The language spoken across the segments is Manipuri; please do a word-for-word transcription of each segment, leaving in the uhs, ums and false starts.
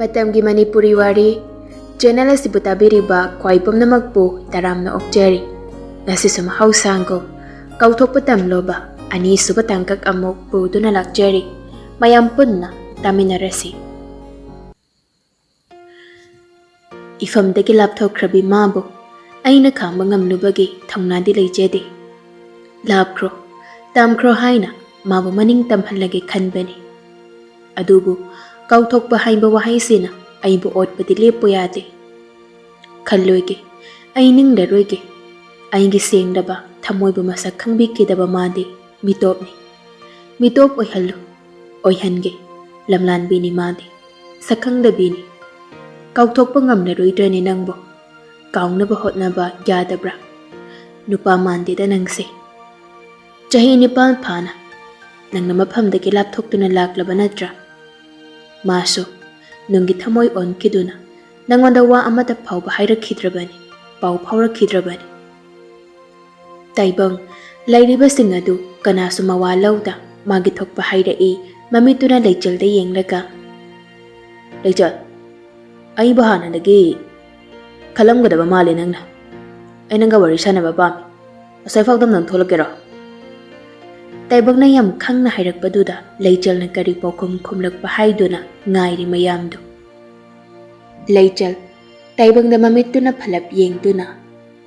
ꯃꯇꯝꯒꯤ ꯃꯅꯤꯄꯨꯔꯤ ꯋꯥꯔꯤ ꯆꯦꯅꯦꯜ ꯑꯁꯤꯕꯨ ꯇꯥꯕꯤꯔꯤꯕ ꯈ꯭ꯋꯥꯏ ꯄꯨꯝꯅꯃꯛꯄꯨ ꯇꯔꯥꯝꯅ ꯑꯣꯛꯆꯔꯤ꯫ ꯉꯁꯤꯁꯨ ꯃꯍꯧꯁꯥꯒꯨꯝ ꯀꯥꯎꯊꯣꯛꯄ ꯇꯝꯂꯣꯕ ꯑꯅꯤꯁꯨꯕ ꯇꯥꯡꯀꯛ ꯑꯃꯨꯛ ꯄꯨꯗꯨꯅ ꯂꯥꯛꯆꯔꯤ꯫ ꯃꯌꯥꯝ ꯄꯨꯟꯅ ꯇꯥꯃꯤꯟꯅꯔꯁꯤ꯫ ꯏꯐꯝꯗꯒꯤ ꯂꯥꯞꯊꯣꯛꯈ꯭ꯔꯕꯤ ꯃꯥꯕꯨ ꯑꯩꯅ ꯈꯥꯡꯕ ꯉꯝꯂꯨꯕꯒꯤ ꯊꯧꯅꯥꯗꯤ ꯂꯩꯖꯗꯦ꯫ ꯂꯥꯞꯈ꯭ꯔꯣ, ꯇꯝꯈ꯭ꯔꯣ ꯍꯥꯏꯅ ꯃꯥꯕꯨ ꯃꯅꯤꯡ ꯇꯝꯍꯜꯂꯒꯦ ꯈꯟꯕꯅꯤ꯫ ꯑꯗꯨꯕꯨ ꯀꯥꯎꯊꯣꯛꯄ ꯍꯥꯏꯕ ꯋꯥꯍꯩꯁꯤꯅ ꯑꯩꯕꯨ ꯑꯣꯠꯄꯗꯤ ꯂꯦꯞꯄꯨ ꯌꯥꯗꯦ꯫ ꯈꯜꯂꯣꯏꯒꯦ, ꯑꯩ ꯅꯤꯡꯂꯔꯣꯏꯒꯦ꯫ ꯑꯩꯒꯤ ꯁꯦꯡꯂꯕ ꯊꯃꯣꯏꯕꯨ ꯃꯁꯛ ꯈꯪꯕꯤꯈꯤꯗꯕ ꯃꯥꯗꯤ ꯃꯤꯇꯣꯞꯅꯤ꯫ ꯃꯤꯇꯣꯞ ꯑꯣꯏꯍꯜꯂꯨ, ꯑꯣꯏꯍꯟꯒꯦ꯫ ꯂꯝꯂꯥꯟꯕꯤꯅꯤ ꯃꯥꯗꯤ, ꯁꯛꯈꯪꯗꯕꯤꯅꯤ꯫ ꯀꯥꯎꯊꯣꯛꯄ ꯉꯝꯂꯔꯣꯏꯗ꯭ꯔꯅꯦ ꯅꯪꯕꯨ? ꯀꯥꯎꯅꯕ ꯍꯣꯠꯅꯕ ꯌꯥꯗꯕ꯭ꯔꯥ? ꯅꯨꯄꯥ ꯃꯥꯟꯗꯦꯗ ꯅꯪꯁꯦ꯫ ꯆꯍꯤ ꯅꯤꯄꯥꯜ ꯐꯥꯅ ꯅꯪꯅ ꯃꯐꯝꯗꯒꯤ ꯂꯥꯞꯊꯣꯛꯇꯨꯅ ꯂꯥꯛꯂꯕ ꯅꯠꯇ꯭ꯔꯥ? ꯃꯥꯁꯨ ꯅꯨꯡꯒꯤ ꯊꯃꯣꯏ ꯑꯣꯟꯈꯤꯗꯨꯅ ꯅꯪꯉꯣꯟꯗ ꯋꯥ ꯑꯃꯠꯇ ꯐꯥꯎꯕ ꯍꯥꯏꯔꯛꯈꯤꯗ꯭ꯔꯕꯅꯤ, ꯄꯥꯎ ꯐꯥꯎꯔꯛꯈꯤꯗ꯭ꯔꯕꯅꯤ꯫ ꯇꯥꯏꯕꯪ ꯂꯩꯔꯤꯕꯁꯤꯡ ꯑꯗꯨ ꯀꯅꯥꯁꯨ ꯃꯋꯥ ꯂꯧꯗ ꯃꯥꯒꯤ ꯊꯣꯛꯄ ꯍꯥꯏꯔꯛꯏ, ꯃꯃꯤꯠꯇꯨꯅ ꯂꯩꯆꯜꯗ ꯌꯦꯡꯂꯒ꯫ ꯂꯩꯆꯜ, ꯑꯩꯕꯨ ꯍꯥꯟꯅꯗꯒꯤ ꯈꯜꯂꯝꯒꯗꯕ ꯃꯥꯜꯂꯦ ꯅꯪꯅ꯫ ꯑꯩ ꯅꯪꯒ ꯋꯥꯔꯤ ꯁꯥꯟꯅꯕ ꯄꯥꯝꯃꯤ꯫ ꯑꯁ꯭ꯋꯥꯏꯐꯥꯎꯗ ꯅꯪ ꯊꯣꯛꯂꯛꯀꯦꯔꯣ? ꯇꯥꯏꯕꯪꯅ ꯌꯥꯝ ꯈꯪꯅ ꯍꯥꯏꯔꯛꯄꯗꯨꯗ ꯂꯩꯆꯜꯅ ꯀꯔꯤ ꯄꯥꯎꯈꯨꯝ ꯈꯨꯝꯂꯛꯄ ꯍꯥꯏꯗꯨꯅ ꯉꯥꯏꯔꯤ ꯃꯌꯥꯝꯗꯨ꯫ ꯂꯩꯆꯜ ꯇꯥꯏꯕꯪꯗ ꯃꯃꯤꯠꯇꯨꯅ ꯐꯂꯞ ꯌꯦꯡꯗꯨꯅ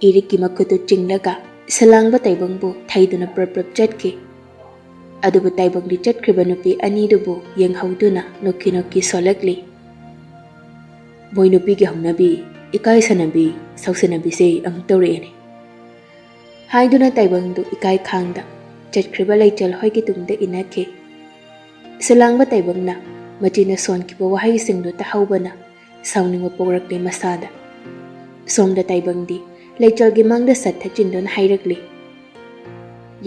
ꯏꯔꯤꯛꯀꯤ ꯃꯈꯨꯠꯇꯨ ꯆꯤꯡꯂꯒ ꯁꯂꯥꯡꯕ ꯇꯥꯏꯕꯪꯕꯨ ꯊꯩꯗꯨꯅ ꯄ꯭ꯔꯞ ꯄ꯭ꯔꯞ ꯆꯠꯈꯤ꯫ ꯑꯗꯨꯕꯨ ꯇꯥꯏꯕꯪꯗꯤ ꯆꯠꯈ꯭ꯔꯤꯕ ꯅꯨꯄꯤ ꯑꯅꯤꯗꯨꯕꯨ ꯌꯦꯡꯍꯧꯗꯨꯅ ꯅꯣꯛꯈꯤ ꯅꯣꯛꯈꯤ ꯁꯣꯜꯂꯛꯂꯤ꯫ ꯃꯣꯏ ꯅꯨꯄꯤꯒꯤ ꯍꯧꯅꯕꯤ, ꯏꯀꯥꯏ ꯁꯅꯕꯤ, ꯁꯥꯎꯁꯤꯟꯅꯕꯤꯁꯦ ꯑꯃꯨꯛ ꯇꯧꯔꯛꯑꯦꯅꯦ꯫ ꯍꯥꯏꯗꯨꯅ ꯇꯥꯏꯕꯪꯗꯨ ꯏꯀꯥꯏ ꯈꯥꯡꯗ ꯆꯠꯈ꯭ꯔꯤꯕ ꯂꯩꯆꯜ ꯍꯣꯏꯒꯤ ꯇꯨꯡꯗ ꯏꯟꯅꯈꯤ꯫ ꯁꯂꯥꯡꯕ ꯇꯥꯏꯕꯪꯅ ꯃꯆꯤꯟꯅ ꯁꯣꯟꯈꯤꯕ ꯋꯥꯍꯩꯁꯤꯡꯗꯨ ꯇꯥꯍꯧꯕꯅ ꯁꯥꯎꯅꯤꯡꯕ ꯄꯣꯛꯂꯛꯂꯦ ꯃꯁꯥꯗ꯫ ꯁꯣꯝꯗ ꯇꯥꯏꯕꯪꯗꯤ ꯂꯩꯆꯜꯒꯤ ꯃꯥꯡꯗ ꯁꯠ ꯊꯠꯆꯤꯟꯗꯨꯅ ꯍꯥꯏꯔꯛꯂꯤ,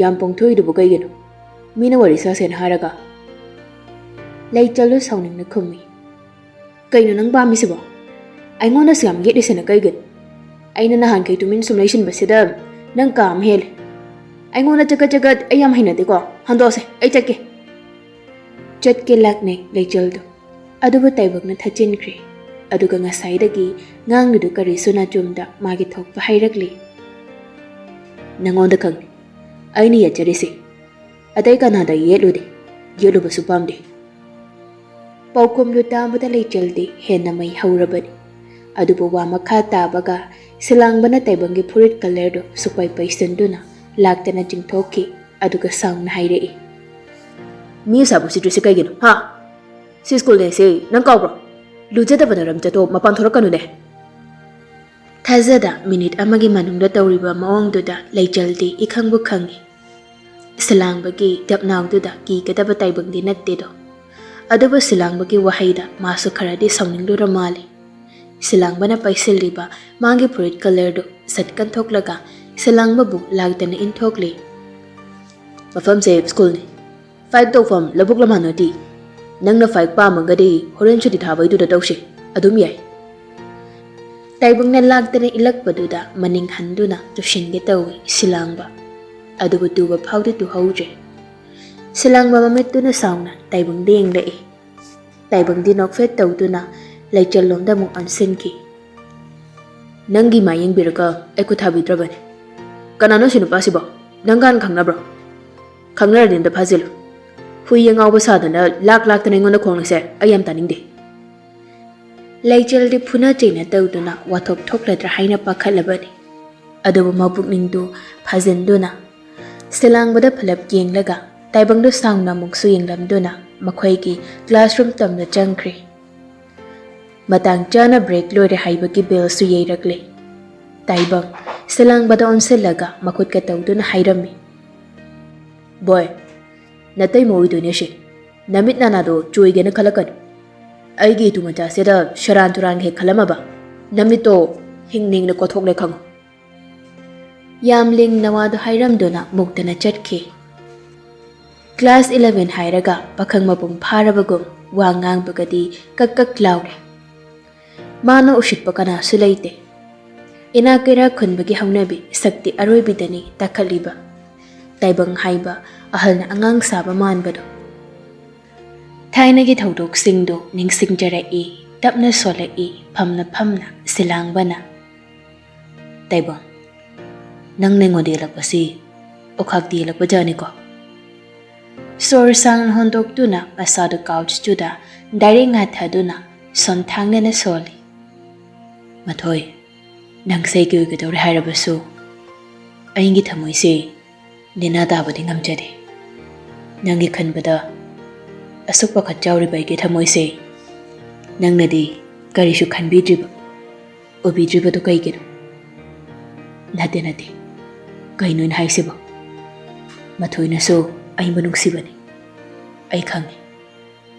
"ꯌꯥꯝ ꯄꯣꯡꯊꯣꯛꯏꯗꯨꯕꯨ ꯀꯩꯒꯤꯅꯣ? ꯃꯤꯅ ꯋꯥꯔꯤ ꯁꯥꯁꯦꯅ ꯍꯥꯏꯔꯒ?" ꯂꯩꯆꯜꯗꯨ ꯁꯥꯎꯅꯤꯡꯅ ꯈꯨꯝꯃꯤ, "ꯀꯩꯅꯣ ꯅꯪ ꯄꯥꯝꯃꯤꯁꯤꯕꯣ? ꯑꯩꯉꯣꯟꯗꯁꯨ ꯌꯥꯝ ꯌꯦꯠꯂꯤꯁꯤꯅ ꯀꯩꯒꯤꯅꯣ? ꯑꯩꯅ ꯅꯍꯥꯟꯈꯩ ꯇꯨꯃꯤꯟ ꯁꯨꯝ ꯂꯩꯁꯤꯟꯕꯁꯤꯗ ꯅꯪ ꯀꯥ ꯑꯃ ꯍꯦꯜꯂꯦ꯫ ꯑꯩꯉꯣꯟꯗ ꯆꯒꯠ ꯆꯒꯠ ꯑꯩ ꯌꯥꯝ ꯍꯩꯅꯗꯦꯀꯣ꯫ ꯍꯟꯗꯣꯛꯑꯁꯦ, ꯑꯩ ꯆꯠꯀꯦ꯫" ꯆꯠꯀꯦ ꯂꯥꯛꯅꯩ ꯂꯩꯆꯜꯗꯣ꯫ ꯑꯗꯨꯕꯨ ꯇꯥꯏꯕꯪꯅ ꯊꯠꯆꯤꯟꯈ꯭ꯔꯦ꯫ ꯑꯗꯨꯒ ꯉꯁꯥꯏꯗꯒꯤ ꯉꯥꯡꯂꯤꯗꯨ ꯀꯔꯤꯁꯨ ꯅꯥꯆꯨꯝꯗ ꯃꯥꯒꯤ ꯊꯣꯛꯄ ꯍꯥꯏꯔꯛꯂꯤ꯫ "ꯅꯉꯣꯟꯗ ꯈꯪꯅꯤ ꯑꯩꯅ ꯌꯦꯠꯆꯔꯤꯁꯦ꯫ ꯑꯇꯩ ꯀꯅꯥꯗ ꯌꯦꯠꯂꯨꯗꯦ, ꯌꯦꯠꯂꯨꯕꯁꯨ ꯄꯥꯝꯗꯦ꯫" ꯄꯥꯎꯈꯨꯝꯗꯨ ꯇꯥꯕꯗ ꯂꯩꯆꯜꯗꯤ ꯍꯦꯟꯅ ꯃꯩ ꯍꯧꯔꯕꯅꯤ꯫ ꯑꯗꯨꯕꯨ ꯋꯥ ꯃꯈꯥ ꯇꯥꯕꯒ ꯁꯤꯂꯥꯡꯕꯅ ꯇꯥꯏꯕꯪꯒꯤ ꯐꯨꯔꯤꯠ ꯀꯂꯔꯗꯨ ꯁꯨꯛꯄꯥꯏ ꯄꯥꯏꯁꯤꯟꯗꯨꯅ ꯂꯥꯛꯇꯅ ꯆꯤꯡꯊꯣꯛꯈꯤ꯫ ꯑꯗꯨꯒ ꯁꯥꯎꯅ ꯍꯥꯏꯔꯛꯏ, "ꯃꯤ ꯑꯁꯥꯕꯨ ꯁꯤꯠꯇ꯭ꯔꯤꯁꯤ ꯀꯩꯒꯤꯅꯣ, ꯍꯥ? ꯁꯤ ꯁ꯭ꯀꯨꯜꯅꯦ ꯁꯤ, ꯅꯪ ꯀꯥꯎꯕ꯭ꯔꯣ? ꯂꯨꯖꯗꯕ ꯅꯔꯝ ꯆꯠꯇꯣ ꯃꯄꯥꯟ ꯊꯣꯔꯛꯀꯅꯨꯅꯦ꯫" ꯊꯥꯖꯗ ꯃꯤꯅꯤꯠ ꯑꯃꯒꯤ ꯃꯅꯨꯡꯗ ꯇꯧꯔꯤꯕ ꯃꯑꯣꯡꯗꯨꯗ ꯂꯩꯆꯜꯗꯤ ꯏꯈꯪꯕꯨ ꯈꯪꯏ꯫ ꯁꯤꯂꯥꯡꯕꯒꯤ ꯗꯞꯅꯥꯎꯗꯨꯗ ꯀꯤꯒꯗꯕ ꯇꯥꯏꯕꯪꯗꯤ ꯅꯠꯇꯦꯗꯣ꯫ ꯑꯗꯨꯕꯨ ꯁꯤꯂꯥꯡꯕꯒꯤ ꯋꯥꯍꯩꯗ ꯃꯥꯁꯨ ꯈꯔꯗꯤ ꯁꯥꯎꯅꯤꯡꯂꯨꯔ ꯃꯥꯜꯂꯦ꯫ ꯁꯤꯂꯥꯡꯕꯅ ꯄꯥꯏꯁꯤꯜꯂꯤꯕ ꯃꯥꯒꯤ ꯐꯨꯔꯤꯠ ꯀꯂꯔꯗꯨ ꯁꯠ ꯀꯟꯊꯣꯛꯂꯒ ꯁꯤꯂꯥꯡꯕꯕꯨ ꯂꯥꯛꯇꯅ ꯏꯟꯊꯣꯛꯂꯤ꯫ "ꯃꯐꯝꯁꯦ ꯁ꯭ꯀꯨꯜꯅꯤ꯫ ꯐꯥꯏꯠ ꯇꯧꯐꯝ ꯂꯧꯕꯨꯛ ꯂꯝꯍꯥꯟ ꯅꯠꯇꯦ꯫ ꯅꯪꯅ ꯐꯥꯏꯠ ꯄꯥꯝꯃꯒꯗꯤ ꯍꯣꯔꯦꯟ ꯁꯨꯇꯤ ꯊꯥꯕꯩꯗꯨꯗ ꯇꯧꯁꯤ꯫ ꯑꯗꯨꯝ ꯌꯥꯏ꯫" ꯇꯥꯏꯕꯪꯅ ꯂꯥꯛꯇꯅ ꯏꯜꯂꯛꯄꯗꯨꯗ ꯃꯅꯤꯡ ꯍꯟꯗꯨꯅ ꯇꯨꯁꯤꯟꯒꯦ ꯇꯧꯏ ꯁꯤꯂꯥꯡꯕ꯫ ꯑꯗꯨꯕꯨ ꯇꯨꯕ ꯐꯥꯎꯗꯤ ꯇꯨꯍꯧꯗ꯭ꯔꯦ꯫ ꯁꯤꯂꯥꯡꯕ ꯃꯃꯤꯠꯇꯨꯅ ꯁꯥꯎꯅ ꯇꯥꯏꯕꯪꯗ ꯌꯦꯡꯂꯛꯏ꯫ ꯇꯥꯏꯕꯪꯗꯤ ꯅꯣꯛꯐꯦꯠ ꯇꯧꯗꯨꯅ ꯂꯩꯆꯜꯂꯣꯝꯗ ꯑꯃꯨꯛ ꯑꯣꯟꯁꯤꯟꯈꯤ꯫ "ꯅꯪꯒꯤ ꯃꯥ ꯌꯦꯡꯕꯤꯔꯒ ꯑꯩ ꯈꯨꯠ ꯊꯥꯕꯤꯗ꯭ꯔꯕꯅꯤ꯫ ꯀꯅꯥꯅꯣ ꯁꯤ ꯅꯨꯄꯥꯁꯤꯕꯣ? ꯅꯪ ꯀꯥꯟ ꯈꯪꯅꯕ꯭ꯔꯣ? ꯈꯪꯅꯔꯗꯤ ꯑꯝꯇ ꯐꯥꯖꯤꯜꯂꯨ꯫ ꯍꯨꯏ ꯑꯉꯥꯎꯕ ꯁꯥꯗꯅ ꯂꯥꯛ ꯂꯥꯛꯇꯅ ꯑꯩꯉꯣꯟꯗ ꯈꯣꯡꯂꯤꯁꯦ ꯑꯩ ꯌꯥꯝ ꯇꯥꯅꯤꯡꯗꯦ꯫" ꯂꯩꯆꯜꯗꯤ ꯐꯨꯅ ꯆꯩꯅ ꯇꯧꯗꯨꯅ ꯋꯥꯊꯣꯛ ꯊꯣꯛꯂꯗ꯭ꯔꯥ ꯍꯥꯏꯅ ꯄꯥꯈꯠꯂꯕꯅꯤ꯫ ꯑꯗꯨꯕꯨ ꯃꯄꯨꯛꯅꯤꯡꯗꯨ ꯐꯥꯖꯤꯟꯗꯨꯅ ꯁꯤꯂꯥꯡꯕꯗ ꯐꯂꯞ ꯌꯦꯡꯂꯒ ꯇꯥꯏꯕꯪꯗꯨ ꯁꯥꯎꯅ ꯑꯃꯨꯛꯁꯨ ꯌꯦꯡꯂꯝꯗꯨꯅ ꯃꯈꯣꯏꯒꯤ ꯀ꯭ꯂꯥꯁꯔꯨꯝ ꯇꯝꯅ ꯆꯪꯈ꯭ꯔꯦ꯫ ꯃꯇꯥꯡ ꯆꯥꯅ ꯕ꯭ꯔꯦꯛ ꯂꯣꯏꯔꯦ ꯍꯥꯏꯕꯒꯤ ꯕꯦꯜꯁꯨ ꯌꯩꯔꯛꯂꯦ꯫ ꯇꯥꯏꯕꯪ ꯁꯤꯂꯥꯡꯕꯗ ꯑꯣꯟꯁꯤꯜꯂꯒ ꯃꯈꯨꯠꯀ ꯇꯧꯗꯨꯅ ꯍꯥꯏꯔꯝꯃꯤ, "ꯕꯣꯏ, ꯅꯇꯩꯃ ꯑꯣꯏꯗꯣꯏꯅꯦ ꯁꯤ꯫ ꯅꯃꯤꯠ ꯅꯅꯥꯗꯣ ꯆꯣꯏꯒꯦꯅ ꯈꯜꯂꯛꯀꯅꯨ꯫ ꯑꯩꯒꯤ ꯏꯇꯨ ꯃꯆꯥꯁꯤꯗ ꯁꯦꯔꯥꯟ ꯇꯨꯔꯥꯟꯒ ꯍꯦꯛ ꯈꯜꯂꯝꯃꯕ ꯅꯃꯤꯠꯇꯣ ꯍꯤꯡꯅ ꯍꯤꯡꯅ ꯀꯣꯊꯣꯛꯂꯦ ꯈꯪꯉꯨ꯫" ꯌꯥꯝ ꯂꯤꯡꯅ ꯋꯥꯗꯨ ꯍꯥꯏꯔꯝꯗꯨꯅ ꯃꯨꯛꯇꯅ ꯆꯠꯈꯤ꯫ ꯀ꯭ꯂꯥꯁ ꯏꯂꯚꯦꯟ ꯍꯥꯏꯔꯒ ꯄꯥꯈꯪ ꯃꯄꯨꯡ ꯐꯥꯔꯕꯒꯨꯝ ꯋꯥ ꯉꯥꯡꯕꯒꯗꯤ ꯀꯛ ꯀꯛ ꯂꯥꯎꯔꯦ꯫ ꯃꯥꯅ ꯎꯁꯤꯠꯄ ꯀꯅꯥꯁꯨ ꯂꯩꯇꯦ꯫ ꯏꯅꯥꯛ ꯀꯩꯔꯥꯛ ꯈꯨꯟꯕꯒꯤ ꯍꯧꯅꯕꯤ ꯁꯛꯇꯤ ꯑꯔꯣꯏꯕꯤꯗꯅꯤ ꯇꯥꯈꯠꯂꯤꯕ꯫ ꯇꯥꯏꯕꯪ ꯍꯥꯏꯕ ꯑꯍꯜꯅ ꯑꯉꯥꯡ ꯁꯥꯕ ꯃꯥꯟꯕꯗꯣ꯫ ꯊꯥꯏꯅꯒꯤ ꯊꯧꯗꯣꯛꯁꯤꯡꯗꯨ ꯅꯤꯡꯁꯤꯡꯖꯔꯛꯏ, ꯇꯞꯅ ꯁꯣꯜꯂꯛꯏ, ꯐꯝꯅ ꯐꯝꯅ ꯁꯤꯂꯥꯡꯕꯅ꯫ "ꯇꯥꯏꯕꯪ, ꯅꯪꯅ ꯑꯩꯉꯣꯟꯗ ꯌꯦꯜꯂꯛꯄꯁꯤ ꯑꯣꯈꯥꯛꯇ ꯌꯦꯜꯂꯛꯄ ꯖꯥꯠꯅꯤꯀꯣ?" ꯁꯣꯔ ꯁꯥꯡꯅ ꯍꯣꯟꯗꯣꯛꯇꯨꯅ ꯃꯁꯥꯗꯨ ꯀꯥꯎꯆꯇꯨꯗ ꯗꯥꯏꯔꯦꯛ ꯉꯥꯊꯗꯨꯅ ꯁꯣꯟꯊꯥꯡꯅꯅ ꯁꯣꯜꯂꯤ꯫ "ꯃꯊꯣꯏ, ꯅꯪꯁꯦ ꯑꯩꯒꯤ ꯑꯣꯏꯒꯗꯧꯔꯦ ꯍꯥꯏꯔꯕꯁꯨ ꯑꯩꯒꯤ ꯊꯃꯣꯏꯁꯦ ꯅꯦꯅꯥ ꯇꯥꯕꯗꯤ ꯉꯝꯖꯗꯦ꯫ ꯅꯪꯒꯤ ꯈꯟꯕꯗ ꯑꯁꯨꯛ ꯄꯥꯈꯠ ꯆꯥꯎꯔꯤꯕ ꯑꯩꯒꯤ ꯊꯃꯣꯏꯁꯦ ꯅꯪꯅꯗꯤ ꯀꯔꯤꯁꯨ ꯈꯟꯕꯤꯗ꯭ꯔꯤꯕ, ꯎꯕꯤꯗ꯭ꯔꯤꯕꯗꯨ ꯀꯩꯒꯤꯅꯣ?" "ꯅꯠꯇꯦ, ꯅꯠꯇꯦ꯫ ꯀꯩꯅꯣ ꯑꯩꯅ ꯍꯥꯏꯁꯤꯕꯣ? ꯃꯊꯣꯏꯅꯁꯨ ꯑꯩꯕꯨ ꯅꯨꯡꯁꯤꯕꯅꯤ꯫ ꯑꯩ ꯈꯪꯉꯤ꯫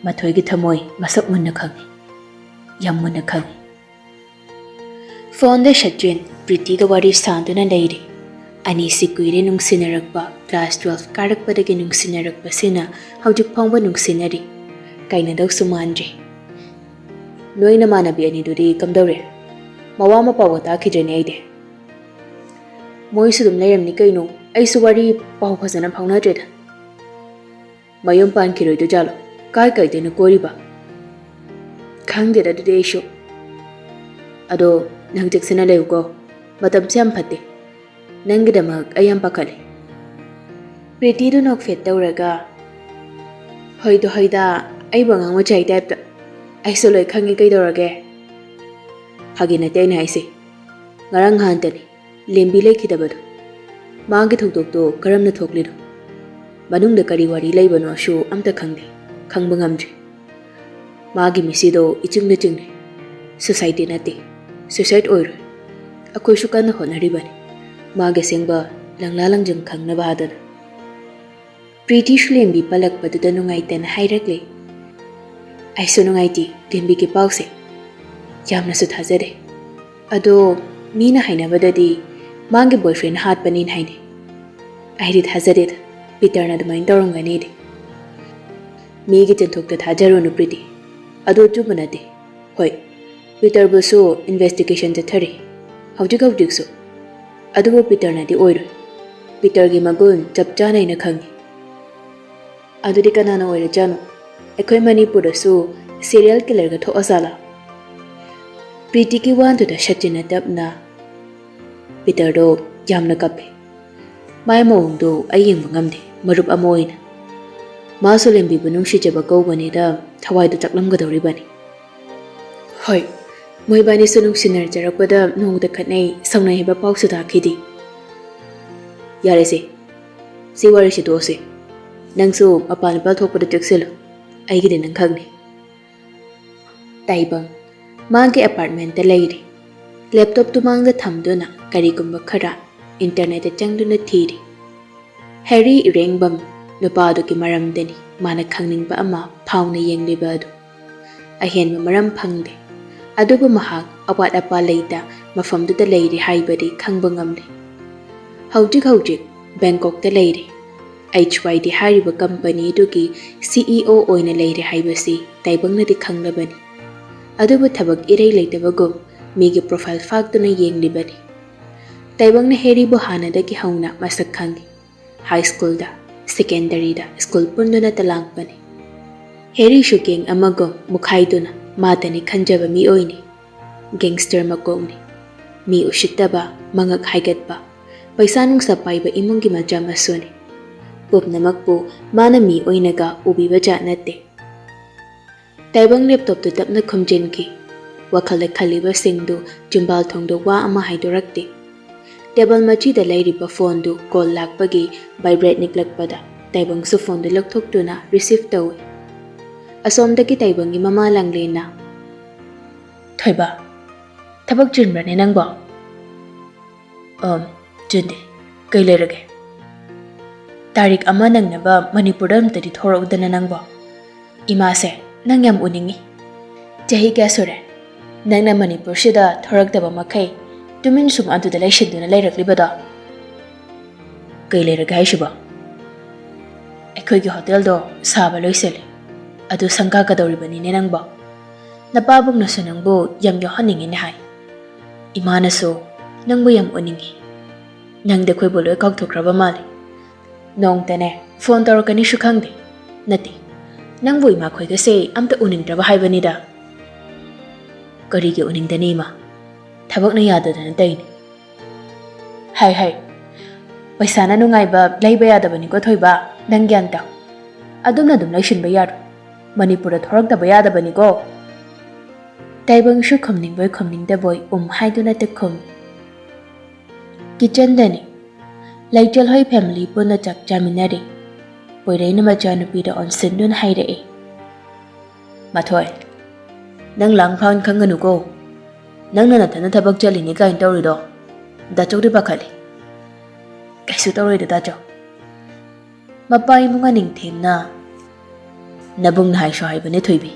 ꯃꯊꯣꯏꯒꯤ ꯊꯃꯣꯏ ꯃꯁꯛ ꯃꯨꯟꯅ ꯈꯪꯉꯤ꯫ ꯌꯥꯝ ꯃꯨꯟꯅ ꯈꯪꯉꯤ꯫" ꯐꯣꯟꯗ ꯁꯆꯤꯟ ꯄ꯭ꯔꯤꯇꯤꯒ ꯋꯥꯔꯤ ꯁꯥꯗꯨꯅ ꯂꯩꯔꯤ꯫ ꯑꯅꯤꯁꯤ ꯀꯨꯏꯔꯦ ꯅꯨꯡꯁꯤꯅꯔꯛꯄ, ꯀ꯭ꯂꯥꯁ ꯇꯨꯋꯦꯜꯐ ꯀꯥꯔꯛꯄꯗꯒꯤ ꯅꯨꯡꯁꯤꯅꯔꯛꯄꯁꯤꯅ ꯍꯧꯖꯤꯛ ꯐꯥꯎꯕ ꯅꯨꯡꯁꯤꯅꯔꯤ꯫ ꯀꯥꯏꯅꯗꯧꯁꯨ ꯃꯥꯟꯗ꯭ꯔꯤ꯫ "ꯅꯣꯏ ꯅꯃꯥꯟꯅꯕꯤ ꯑꯅꯤꯗꯨꯗꯤ ꯀꯝꯗꯧꯔꯦ? ꯃꯋꯥ ꯃꯄꯥꯎꯒ ꯇꯥꯈꯤꯗ꯭ꯔꯦꯅꯦ ꯑꯩꯗꯤ꯫" "ꯃꯣꯏꯁꯨ ꯑꯗꯨꯝ ꯂꯩꯔꯝꯅꯤ ꯀꯩꯅꯣ, ꯑꯩꯁꯨ ꯋꯥꯔꯤ ꯄꯥꯎ ꯐꯖꯅ ꯐꯥꯎꯅꯗ꯭ꯔꯦꯗ꯫" "ꯃꯌꯨꯝ ꯄꯥꯟꯈꯤꯔꯣꯏꯗꯣꯏꯖꯥꯠꯂꯣ? ꯀꯥꯏ ꯀꯥꯏꯗꯩꯅꯣ ꯀꯣꯏꯔꯤꯕ?" "ꯈꯪꯗꯦꯗ ꯑꯗꯨꯗꯤ ꯑꯩꯁꯨ꯫ ꯑꯗꯣ ꯅꯪ ꯆꯦꯛꯁꯤꯟꯅ ꯂꯩꯌꯨꯀꯣ, ꯃꯇꯝꯁꯦ ꯌꯥꯝ ꯐꯠꯇꯦ꯫ ꯅꯪꯒꯤꯗꯃꯛ ꯑꯩ ꯌꯥꯝ ꯄꯥꯈꯠꯂꯦ꯫" ꯄ꯭ꯔꯤꯇꯤꯗꯨ ꯅꯣꯛꯐꯦꯠ ꯇꯧꯔꯒ, "ꯍꯣꯏꯗ ꯍꯣꯏꯗ, ꯑꯩꯕꯨ ꯑꯉꯥꯡ ꯃꯆꯥꯒꯤ ꯇꯥꯏꯞꯇ꯫ ꯑꯩꯁꯨ ꯂꯣꯏ ꯈꯪꯉꯤ, ꯀꯩꯗꯧꯔꯒꯦ?" "ꯐꯥꯒꯤ ꯅꯠꯇꯦ ꯑꯩꯅ ꯍꯥꯏꯁꯦ꯫ ꯉꯔꯥꯡ ꯅꯍꯥꯟꯇꯅꯤ ꯂꯦꯝꯕꯤ ꯂꯩꯈꯤꯗꯕꯗꯣ꯫ ꯃꯥꯒꯤ ꯊꯧꯗꯣꯛꯇꯣ ꯀꯔꯝꯅ ꯊꯣꯛꯂꯤꯅꯣ? ꯃꯅꯨꯡꯗ ꯀꯔꯤ ꯋꯥꯔꯤ ꯂꯩꯕꯅꯣꯁꯨ ꯑꯝꯇ ꯈꯪꯗꯦ, ꯈꯪꯕ ꯉꯝꯗ꯭ꯔꯤ꯫ ꯃꯥꯒꯤ ꯃꯤꯠꯁꯤꯗꯣ ꯏꯆꯤꯡꯗ ꯆꯤꯡꯅꯩ꯫ ꯁꯨꯁꯥꯏꯠꯇꯤ ꯅꯠꯇꯦ, ꯁꯨꯁꯥꯏꯠ ꯑꯣꯏꯔꯣꯏ꯫ ꯑꯩꯈꯣꯏꯁꯨ ꯀꯟꯅ ꯍꯣꯠꯅꯔꯤꯕꯅꯤ ꯃꯥꯒꯤ ꯑꯁꯦꯡꯕ ꯂꯪꯂꯥ ꯂꯪꯖꯝ ꯈꯪꯅꯕ ꯍꯥꯏꯗꯅ꯫" ꯄ꯭ꯔꯤꯇꯤꯁꯨ ꯂꯦꯝꯕꯤ ꯄꯜꯂꯛꯄꯗꯨꯗ ꯅꯨꯡꯉꯥꯏꯇꯅ ꯍꯥꯏꯔꯛꯂꯦ, "ꯑꯩꯁꯨ ꯅꯨꯡꯉꯥꯏꯇꯦ ꯂꯦꯝꯕꯤꯒꯤ ꯄꯥꯎꯁꯦ꯫ ꯌꯥꯝꯅꯁꯨ ꯊꯥꯖꯗꯦ꯫ ꯑꯗꯣ ꯃꯤꯅ ꯍꯥꯏꯅꯕꯗꯗꯤ ꯃꯥꯒꯤ ꯕꯣꯏꯐ꯭ꯔꯦꯟ ꯍꯥꯠꯄꯅꯤꯅ ꯍꯥꯏꯅꯩ꯫ ꯑꯩꯗꯤ ꯊꯥꯖꯗꯦꯗ ꯄꯤꯇꯔꯅ ꯑꯗꯨꯃꯥꯏꯅ ꯇꯧꯔꯝꯒꯅꯤꯗꯤ꯫" "ꯃꯤꯒꯤ ꯆꯤꯟꯊꯣꯛꯇ ꯊꯥꯖꯔꯨꯅꯨ ꯄ꯭ꯔꯤꯇꯤ, ꯑꯗꯨ ꯑꯆꯨꯝꯕ ꯅꯠꯇꯦ꯫ ꯍꯣꯏ, ꯄꯤꯇꯔꯕꯨꯁꯨ ꯏꯟꯚꯦꯁꯇꯤꯒꯦꯁꯟ ꯆꯠꯊꯔꯤ ꯍꯧꯖꯤꯛ ꯍꯧꯖꯤꯛꯁꯨ꯫ ꯑꯗꯨꯕꯨ ꯄꯤꯇꯔꯅꯗꯤ ꯑꯣꯏꯔꯣꯏ꯫ ꯄꯤꯇꯔꯒꯤ ꯃꯒꯨꯟ ꯆꯞ ꯆꯥꯅ ꯑꯩꯅ ꯈꯪꯉꯤ꯫" "ꯑꯗꯨꯗꯤ ꯀꯅꯥꯅ ꯑꯣꯏꯔꯖꯥꯠꯅꯣ?" ꯑꯩꯈꯣꯏ ꯃꯅꯤꯄꯨꯔꯗꯁꯨ serial killerꯒ ꯊꯣꯛꯑꯖꯥꯠꯂꯥ? ꯄ꯭ꯔꯤꯇꯤꯒꯤ ꯋꯥꯍꯟꯗꯨꯗ ꯁꯆꯤꯟꯅ ꯇꯞꯅ, ꯄꯤꯇꯔꯗꯣ ꯌꯥꯝꯅ ꯀꯞꯄꯦ꯫ ꯃꯥꯏ ꯃꯑꯣꯡꯗꯣ ꯑꯩ ꯌꯦꯡꯕ ꯉꯝꯗꯦ, ꯃꯔꯨꯞ ꯑꯃ ꯑꯣꯏꯅ꯫ ꯃꯥꯁꯨ ꯂꯦꯝꯕꯤꯕꯨ ꯅꯨꯡꯁꯤꯖꯕ ꯀꯧꯕꯅꯤꯗ ꯊꯋꯥꯏꯗꯨ ꯆꯥꯛꯂꯝꯒꯗꯧꯔꯤꯕꯅꯤ꯫ ꯍꯣꯏ, ꯃꯣꯏꯕꯥꯅꯤꯁꯨ ꯅꯨꯡꯁꯤꯅꯖꯔꯛꯄꯗ ꯅꯣꯡꯃꯗ ꯈꯠꯅꯩ, ꯁꯥꯎꯅꯩ ꯍꯥꯏꯕ ꯄꯥꯎꯁꯨ ꯇꯥꯈꯤꯗꯦ꯫ ꯌꯥꯔꯦꯁꯦ, ꯁꯤ ꯋꯥꯔꯤꯁꯤ ꯇꯣꯛꯑꯁꯤ꯫ ꯅꯪꯁꯨ ꯃꯄꯥꯟ ꯏꯄꯥꯟ ꯊꯣꯛꯄꯗ ꯆꯦꯛꯁꯤꯜꯂꯨ, ꯑꯩꯒꯤꯗꯤ ꯅꯪ ꯈꯪꯅꯤ꯫ ꯇꯥꯏꯕꯪ ꯃꯥꯒꯤ apartmentꯇ ꯂꯩꯔꯤ꯫ Laptopꯇꯨ ꯃꯥꯡꯗ ꯊꯝꯗꯨꯅ ꯀꯔꯤꯒꯨꯝꯕ ꯈꯔ internetꯇ ꯆꯪꯗꯨꯅ ꯊꯤꯔꯤ꯫ ꯍꯦꯔꯤ ꯏꯔꯦꯡꯕꯝ ꯅꯨꯄꯥꯗꯨꯒꯤ ꯃꯔꯝꯗꯅꯤ ꯃꯥꯅ ꯈꯪꯅꯤꯡꯕ ꯑꯃ ꯐꯥꯎꯅ ꯌꯦꯡꯂꯤꯕ ꯑꯗꯨ꯫ ꯑꯍꯦꯟꯕ ꯃꯔꯝ ꯐꯪꯗꯦ꯫ ꯑꯗꯨꯕꯨ ꯃꯍꯥꯛ ꯑꯋꯥꯠ ꯑꯄꯥ ꯂꯩꯇ ꯃꯐꯝꯗꯨꯗ ꯂꯩꯔꯤ ꯍꯥꯏꯕꯗꯤ ꯈꯪꯕ ꯉꯝꯂꯦ꯫ ꯍꯧꯖꯤꯛ ꯍꯧꯖꯤꯛ ꯕꯦꯡꯀꯣꯛꯇ ꯂꯩꯔꯤ꯫ HYD ꯍꯥꯏꯔꯤꯕ companyꯗꯨꯒꯤ CEO ꯑꯣꯏꯅ ꯂꯩꯔꯦ ꯍꯥꯏꯕꯁꯤ ꯇꯥꯏꯕꯪꯅꯗꯤ ꯈꯪꯂꯕꯅꯤ꯫ ꯑꯗꯨꯕꯨ ꯊꯕꯛ ꯏꯔꯩ ꯂꯩꯇꯕꯒꯨꯝ ꯃꯤꯒꯤ profile ꯐꯥꯛꯇꯨꯅ ꯌꯦꯡꯂꯤꯕꯅꯤ꯫ ꯇꯥꯏꯕꯪꯅ ꯍꯦꯔꯤꯕꯨ ꯍꯥꯟꯅꯗꯒꯤ ꯍꯧꯅ ꯃꯁꯛ ꯈꯪꯏ꯫ High schoolꯗ, secondaryꯗ school ꯄꯨꯟꯗꯨꯅ ꯇꯂꯥꯡꯕꯅꯤ꯫ ꯍꯦꯔꯤꯁꯨ gang ꯑꯃꯒꯨꯝ ꯃꯨꯈꯥꯏꯗꯨꯅ ꯃꯥꯇꯅꯤ ꯈꯟꯖꯕ ꯃꯤꯑꯣꯏꯅꯤ꯫ Gangster ꯃꯀꯣꯛꯅꯤ꯫ ꯃꯤ ꯎꯁꯤꯠꯇꯕ, ꯃꯉꯛ ꯍꯥꯏꯒꯠꯄ, ꯄꯩꯁꯥ ꯅꯨꯡꯁꯥ ꯄꯥꯏꯕ ꯏꯃꯨꯡꯒꯤ ꯃꯆꯥ ꯃꯁꯨꯅꯤ꯫ ꯄꯨꯝꯅꯃꯛꯄꯨ ꯃꯥꯅ ꯃꯤ ꯑꯣꯏꯅꯒ ꯎꯕꯤꯕ ꯖꯥꯠ ꯅꯠꯇꯦ꯫ ꯇꯥꯏꯕꯪ laptopꯇꯨ ꯇꯞꯅ ꯈꯨꯝꯖꯤꯟꯈꯤ꯫ ꯋꯥꯈꯜꯗ ꯈꯜꯂꯤꯕꯁꯤꯡꯗꯨ ꯆꯤꯝꯕꯥꯜ ꯊꯣꯡꯗ ꯋꯥ ꯑꯃ ꯍꯥꯏꯗꯣꯔꯛꯇꯦ꯫ Table ꯃꯆꯤꯗ ꯂꯩꯔꯤꯕ phoneꯗꯨ call ꯂꯥꯛꯄꯒꯤ vibrate ꯅꯤꯛꯂꯛꯄꯗ ꯇꯥꯏꯕꯪꯁꯨ phoneꯗꯨ ꯂꯧꯊꯣꯛꯇꯨꯅ receive ꯇꯧꯏ꯫ ꯑꯁꯣꯝꯗꯒꯤ ꯇꯥꯏꯕꯪꯒꯤ ꯃꯃꯥ ꯂꯥꯡꯂꯦꯟꯅ, "ꯊꯣꯏꯕ, ꯊꯕꯛ ꯆꯤꯟꯕ꯭ꯔꯅꯦ ꯅꯪꯕꯣ?" "ꯑꯝ, ꯆꯤꯟꯗꯦ꯫ ꯀꯩ ꯂꯩꯔꯒꯦ?" "ꯇꯥꯔꯤꯛ ꯑꯃ ꯅꯪꯅꯕ ꯃꯅꯤꯄꯨꯔꯗ ꯑꯝꯇꯗꯤ ꯊꯣꯔꯛꯎꯗꯅ ꯅꯪꯕꯣ꯫ ꯏꯃꯥꯁꯦ ꯅꯪ ꯌꯥꯝ ꯎꯅꯤꯡꯉꯤ꯫ ꯆꯍꯤ ꯀꯌꯥ ꯁꯨꯔꯦ ꯅꯪꯅ ꯃꯅꯤꯄꯨꯔꯁꯤꯗ ꯊꯣꯔꯛꯇꯕ ꯃꯈꯩ ꯇꯨꯃꯤꯟ ꯁꯨꯝ ꯑꯗꯨꯗ ꯂꯩꯁꯤꯟꯗꯨꯅ ꯂꯩꯔꯛꯂꯤꯕꯗꯣ?" "ꯀꯩ ꯂꯩꯔꯒꯦ ꯍꯥꯏꯁꯤꯕꯣ?" "ꯑꯩꯈꯣꯏꯒꯤ hotelꯗꯣ ꯁꯥꯕ ꯂꯣꯏꯁꯤꯜꯂꯦ꯫ ꯑꯗꯨ ꯁꯪꯒꯥꯒꯗꯧꯔꯤꯕꯅꯤꯅꯦ ꯅꯪꯕꯣ꯫ ꯅꯄꯥꯕꯨꯡꯅꯁꯨ ꯅꯪꯕꯨ ꯌꯥꯝ ꯌꯥꯎꯍꯟꯅꯤꯡꯉꯤꯅꯦ ꯍꯥꯏ꯫ ꯏꯃꯥꯅꯁꯨ ꯅꯪꯕꯨ ꯌꯥꯝ ꯎꯅꯤꯡꯉꯤ꯫ ꯅꯪꯗꯤ ꯑꯩꯈꯣꯏꯕꯨ ꯂꯣꯏ ꯀꯥꯎꯊꯣꯛꯈ꯭ꯔꯕ ꯃꯥꯜꯂꯦ꯫ ꯅꯣꯡꯇꯅꯦ phone ꯇꯧꯔꯛꯀꯅꯤꯁꯨ ꯈꯪꯗꯦ꯫ ꯅꯠꯇꯦ, ꯅꯪꯕꯨ ꯏꯃꯥꯈꯣꯏꯒꯁꯦ ꯑꯝꯇ ꯎꯅꯤꯡꯗ꯭ꯔꯕ ꯍꯥꯏꯕꯅꯤꯗ꯫ ꯀꯔꯤꯒꯤ ꯎꯅꯤꯡꯗꯅꯤ ꯏꯃꯥ? ꯊꯕꯛꯅ ꯌꯥꯗꯗꯅ ꯇꯧꯔꯤꯅꯤ꯫ ꯍꯥꯏ ꯍꯥꯏ, ꯄꯩꯁꯥꯅ ꯅꯨꯡꯉꯥꯏꯕ ꯂꯩꯕ ꯌꯥꯗꯕꯅꯤꯀꯣ ꯊꯣꯏꯕ, ꯅꯪ ꯒ꯭ꯌꯥꯟ ꯇꯥꯎ꯫ ꯑꯗꯨꯝꯅ ꯑꯗꯨꯝ ꯂꯩꯁꯤꯟꯕ ꯌꯥꯔꯣꯏ꯫ ꯃꯅꯤꯄꯨꯔꯗ ꯊꯣꯔꯛꯇꯕ ꯌꯥꯗꯕꯅꯤꯀꯣ꯫ ꯇꯥꯏꯕꯪꯁꯨ ꯈꯨꯝꯅꯤꯡꯕꯣꯏ ꯈꯨꯝꯅꯤꯡꯗꯕꯣꯏ ꯎꯝ ꯍꯥꯏꯗꯨꯅ ꯇ ꯈꯨꯝꯃꯤ꯫ ꯀꯤꯆꯟꯗꯅꯤ꯫ ꯂꯩꯆꯦꯜ ꯍꯣꯏ ꯐꯦꯃꯤꯂꯤ ꯄꯨꯟꯅ ꯆꯥꯛ ꯆꯥꯃꯤꯟꯅꯔꯤ꯫ ꯄꯣꯏꯔꯩꯅ ꯃꯆꯥꯅꯨꯄꯤꯗ ꯑꯣꯟꯁꯤꯟꯗꯨꯅ ꯍꯥꯏꯔꯛꯏ꯫ ꯃꯊꯣꯏ, ꯅꯪ ꯂꯥꯡ ꯐꯥꯡ ꯈꯪꯒꯅꯨꯀꯣ꯫ ꯅꯪꯅ ꯅꯊꯟꯗ ꯊꯕꯛ ꯆꯠꯂꯤꯅꯤ ꯀꯥꯏꯅ ꯇꯧꯔꯤꯗꯣ ꯗꯥꯆꯧꯗꯤ ꯄꯥꯈꯠꯂꯤ꯫ ꯀꯩꯁꯨ ꯇꯧꯔꯣꯏꯗ ꯗꯥꯆꯧ꯫ ꯃꯄꯥ ꯏꯃꯨꯡ ꯑꯅꯤꯡꯊꯦꯝꯅ, ꯅꯕꯨꯡꯅ ꯍꯥꯏꯁꯨ ꯍꯥꯏꯕꯅꯦ ꯊꯣꯏꯕꯤ,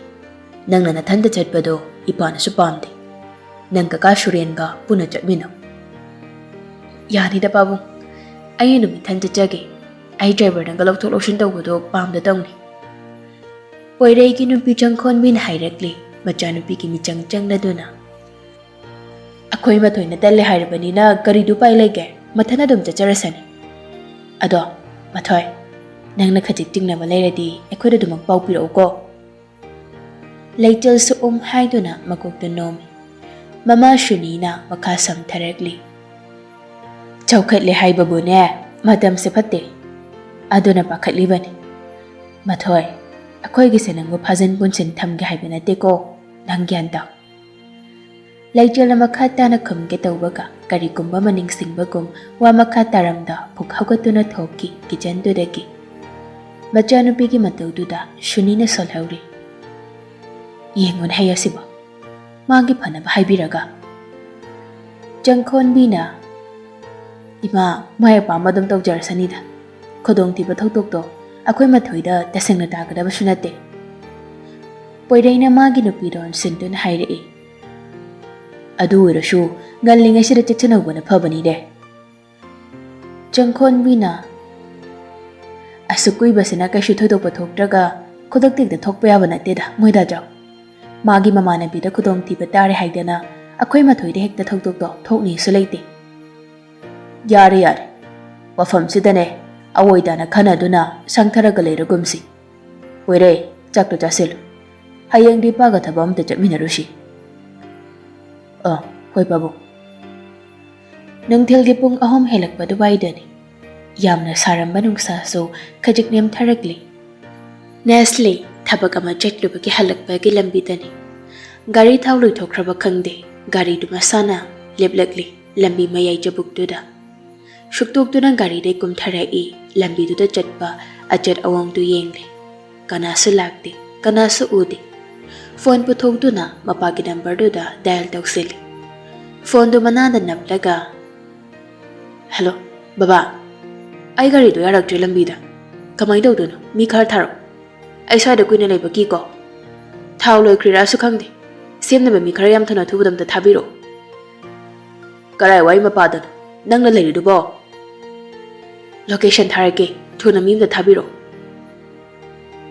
ꯅꯪꯅ ꯅꯊꯟꯗ ꯆꯠꯄꯗꯣ ꯏꯄꯥꯅꯁꯨ ꯄꯥꯝꯗꯦ꯫ ꯅꯪ ꯀꯀꯥ ꯁꯨꯔꯦꯟꯒ ꯄꯨꯟꯅ ꯆꯠꯃꯤꯟꯅꯧ꯫ ꯌꯥꯅꯤꯗ ꯄꯥꯕꯨꯡ, ꯑꯩ ꯑꯗꯨꯝ ꯏꯊꯟ ꯆꯠꯆꯒꯦ꯫ ꯑꯩ ꯗ꯭ꯔꯥꯏꯚꯔꯅꯒ ꯂꯧꯊꯣꯛ ꯂꯧꯁꯤꯟ ꯇꯧꯕꯗꯣ ꯄꯥꯝꯗ ꯇꯧꯅꯤ꯫ ꯄꯣꯏꯔꯩꯒꯤ ꯅꯨꯄꯤ ꯆꯪꯈꯣꯟꯕꯤꯅ ꯍꯥꯏꯔꯛꯂꯤ, ꯃꯆꯥꯅꯨꯄꯤꯒꯤ ꯃꯤꯆꯪ ꯆꯪꯂꯗꯨꯅ꯫ ꯑꯩꯈꯣꯏ ꯃꯊꯣꯏꯅ ꯇꯜꯂꯦ ꯍꯥꯏꯔꯕꯅꯤꯅ ꯀꯔꯤꯗꯤ ꯎꯄꯥꯏ ꯂꯩꯒꯦ? ꯃꯊꯟ ꯑꯗꯨꯝ ꯆꯠꯆꯔꯁꯅꯤ꯫ ꯑꯗꯣ, ꯃꯊꯣꯏ, ꯅꯪꯅ ꯈꯖꯤꯛ ꯆꯤꯡꯅꯕ ꯂꯩꯔꯗꯤ ꯑꯩꯈꯣꯏꯗ ꯑꯗꯨꯃꯛ ꯄꯥꯎ ꯄꯤꯔꯛꯎꯀꯣ꯫ ꯂꯩꯆꯦꯜꯁꯨ ꯎꯝ ꯍꯥꯏꯗꯨꯅ ꯃꯀꯣꯛꯇ ꯅꯣꯝꯃꯤ꯫ ꯃꯃꯥ ꯁꯨꯅꯤꯅ ꯃꯈꯥ ꯁꯝꯊꯔꯛꯂꯤ꯫ ꯆꯥꯎꯈꯠꯂꯦ ꯍꯥꯏꯕꯕꯨꯅꯦ, ꯃꯇꯝꯁꯦ ꯐꯠꯇꯦ꯫ ꯑꯗꯨꯅ ꯄꯥꯈꯠꯂꯤꯕꯅꯤ꯫ ꯃꯊꯣꯏ, ꯑꯩꯈꯣꯏꯒꯤꯁꯦ ꯅꯪꯕꯨ ꯐꯥꯖꯤꯟ ꯄꯨꯟꯁꯤꯟ ꯊꯝꯒꯦ ꯍꯥꯏꯕ ꯅꯠꯇꯦꯀꯣ, ꯅꯪ ꯒ꯭ꯌꯥꯟ ꯇꯥꯎ꯫ ꯂꯩꯆꯦꯜꯅ ꯃꯈꯥ ꯇꯥꯅ ꯈꯨꯝꯒꯦ ꯇꯧꯕꯒ ꯀꯔꯤꯒꯨꯝꯕ ꯑꯃ ꯅꯤꯡꯁꯤꯡꯕꯒꯨꯝ ꯋꯥ ꯃꯈꯥ ꯇꯥꯔꯝꯗ ꯐꯨꯛ ꯍꯧꯒꯠꯇꯨꯅ ꯊꯣꯛꯈꯤ ꯀꯤꯆꯟꯗꯨꯗꯒꯤ꯫ ꯃꯆꯥꯅꯨꯄꯤꯒꯤ ꯃꯇꯧꯗꯨꯗ ꯁꯨꯅꯤꯅ ꯁꯣꯜꯍꯧꯔꯤ꯫ ꯌꯦꯡꯉꯨꯅꯦ ꯍꯩ ꯑꯁꯤꯕꯣ, ꯃꯥꯒꯤ ꯐꯅꯕ ꯍꯥꯏꯕꯤꯔꯒ꯫ ꯆꯪꯈꯣꯟꯕꯤꯅ, ꯏꯃꯥ, ꯃꯥꯏ ꯑꯄꯥꯝꯕ ꯑꯗꯨꯝ ꯇꯧꯖꯔꯁꯅꯤꯗ꯫ ꯈꯨꯗꯣꯡꯊꯤꯕ ꯊꯧꯗꯣꯛꯇꯣ ꯑꯩꯈꯣꯏ ꯃꯊꯣꯏꯗ ꯇꯁꯦꯡꯅ ꯇꯥꯒꯗꯕꯁꯨ ꯅꯠꯇꯦ꯫ ꯄꯣꯏꯔꯩꯅ ꯃꯥꯒꯤ ꯅꯨꯄꯤꯔꯣꯟ ꯁꯤꯟꯗꯨꯅ ꯍꯥꯏꯔꯛꯏ꯫ ꯑꯗꯨ ꯑꯣꯏꯔꯁꯨ ꯉꯜꯂꯤꯉꯩꯁꯤꯗ ꯆꯦꯛꯁꯤꯟꯍꯧꯕꯅ ꯐꯕꯅꯤꯅꯦ꯫ ꯆꯪꯈꯣꯟꯕꯤꯅ, ꯑꯁꯨꯛ ꯀꯨꯏꯕꯁꯤꯅ ꯀꯩꯁꯨ ꯊꯣꯏꯗꯣꯛꯄ ꯊꯣꯛꯇ꯭ꯔꯒ ꯈꯨꯗꯛꯇ ꯍꯦꯛꯇ ꯊꯣꯛꯄ ꯌꯥꯕ ꯅꯠꯇꯦꯗ ꯃꯣꯏꯗꯥꯖꯥꯎ꯫ ꯃꯥꯒꯤ ꯃꯃꯥꯟꯅꯕꯤꯗ ꯈꯨꯗꯣꯡꯊꯤꯕ ꯇꯥꯔꯦ ꯍꯥꯏꯗꯅ ꯑꯩꯈꯣꯏ ꯃꯊꯣꯏꯗ ꯍꯦꯛꯇ ꯊꯧꯗꯣꯛꯇꯣ ꯊꯣꯛꯅꯤꯁꯨ ꯂꯩꯇꯦ꯫ ꯌꯥꯔꯦ ꯌꯥꯔꯦ, ꯋꯥꯐꯝꯁꯤꯗꯅꯦ ꯑꯋꯣꯏꯗꯥꯅ ꯈꯟꯅꯗꯨꯅ ꯁꯪꯊꯔꯒ ꯂꯩꯔꯒꯨꯝꯁꯤ꯫ ꯑꯣꯏꯔꯦ, ꯆꯥꯛꯇꯣ ꯆꯥꯁꯤꯜꯂꯨ꯫ ꯍꯌꯦꯡꯗꯤ ꯏꯄꯥꯒ ꯊꯕꯛ ꯑꯝꯇ ꯆꯠꯃꯤꯟꯅꯔꯨꯁꯤ꯫ ꯑ, ꯍꯣꯏ ꯄꯥꯕꯨꯡ꯫ ꯅꯨꯡꯊꯤꯜꯒꯤ ꯄꯨꯡ ꯑꯍꯨꯝ ꯍꯦꯜꯂꯛꯄ ꯑꯗꯨꯋꯥꯏꯗꯅꯤ꯫ ꯌꯥꯝꯅ ꯁꯥꯔꯝꯕ ꯅꯨꯡꯁꯥꯁꯨ ꯈꯖꯤꯛ ꯅꯦꯝꯊꯔꯛꯂꯤ꯫ ꯅꯦꯁꯂꯤ ꯊꯕꯛ ꯑꯃ ꯆꯠꯂꯨꯕꯒꯤ ꯍꯜꯂꯛꯄꯒꯤ ꯂꯝꯕꯤꯗꯅꯤ꯫ ꯒꯥꯔꯤ ꯊꯥꯎ ꯂꯣꯏꯊꯣꯛꯈ꯭ꯔꯕ ꯈꯪꯗꯦ, ꯒꯥꯔꯤꯗꯨ ꯃꯁꯥꯅ ꯂꯦꯞꯂꯛꯂꯤ ꯂꯝꯕꯤ ꯃꯌꯥꯏ ꯆꯕꯨꯛꯇꯨꯗ꯫ ꯁꯨꯛꯇꯣꯛꯇꯨꯅ ꯒꯥꯔꯤꯗꯩ ꯀꯨꯝꯊꯔꯛꯏ, ꯂꯝꯕꯤꯗꯨꯗ ꯆꯠꯄ ꯑꯆꯠ ꯑꯋꯣꯡꯗꯨ ꯌꯦꯡꯂꯤ꯫ ꯀꯅꯥꯁꯨ ꯂꯥꯛꯇꯦ, ꯀꯅꯥꯁꯨ ꯎꯗꯦ꯫ ꯐꯣꯟ ꯄꯨꯊꯣꯛꯇꯨꯅ ꯃꯄꯥꯒꯤ ꯅꯝꯕꯔꯗꯨꯗ ꯗꯥꯏꯜ ꯇꯧꯁꯤꯜꯂꯤ꯫ ꯐꯣꯟꯗꯨ ꯃꯅꯥꯗ ꯅꯞꯂꯒ, "ꯍꯜꯂꯣ, ꯕꯕꯥ, ꯑꯩ ꯒꯥꯔꯤꯗꯣ ꯌꯥꯔꯛꯇ꯭ꯔꯦ ꯂꯝꯕꯤꯗ꯫ ꯀꯃꯥꯏꯅ ꯇꯧꯗꯣꯏꯅꯣ? ꯃꯤ ꯈꯔ ꯊꯥꯔꯛꯑꯣ꯫ ꯑꯩ ꯁ꯭ꯋꯥꯏꯗ ꯀꯨꯏꯅ ꯂꯩꯕ ꯀꯤꯀꯣ꯫ ꯊꯥꯎ ꯂꯣꯏꯈ꯭ꯔꯤꯔꯥꯁꯨ ꯈꯪꯗꯦ꯫ ꯁꯦꯝꯅꯕ ꯃꯤ ꯈꯔ ꯌꯥꯝ ꯊꯨꯅ ꯑꯊꯨꯕꯗ ꯑꯝꯇ ꯊꯥꯕꯤꯔꯛꯑꯣ꯫" "ꯀꯔꯥꯏꯋꯥꯏ ꯃꯄꯥꯗꯅꯣ ꯅꯪꯅ ꯂꯩꯔꯤꯗꯨꯕꯣ?" "ꯂꯣꯀꯦꯁꯟ ꯊꯥꯔꯛꯀꯦ, ꯊꯨꯅ ꯃꯤ ꯑꯝꯇ ꯊꯥꯕꯤꯔꯛꯑꯣ꯫"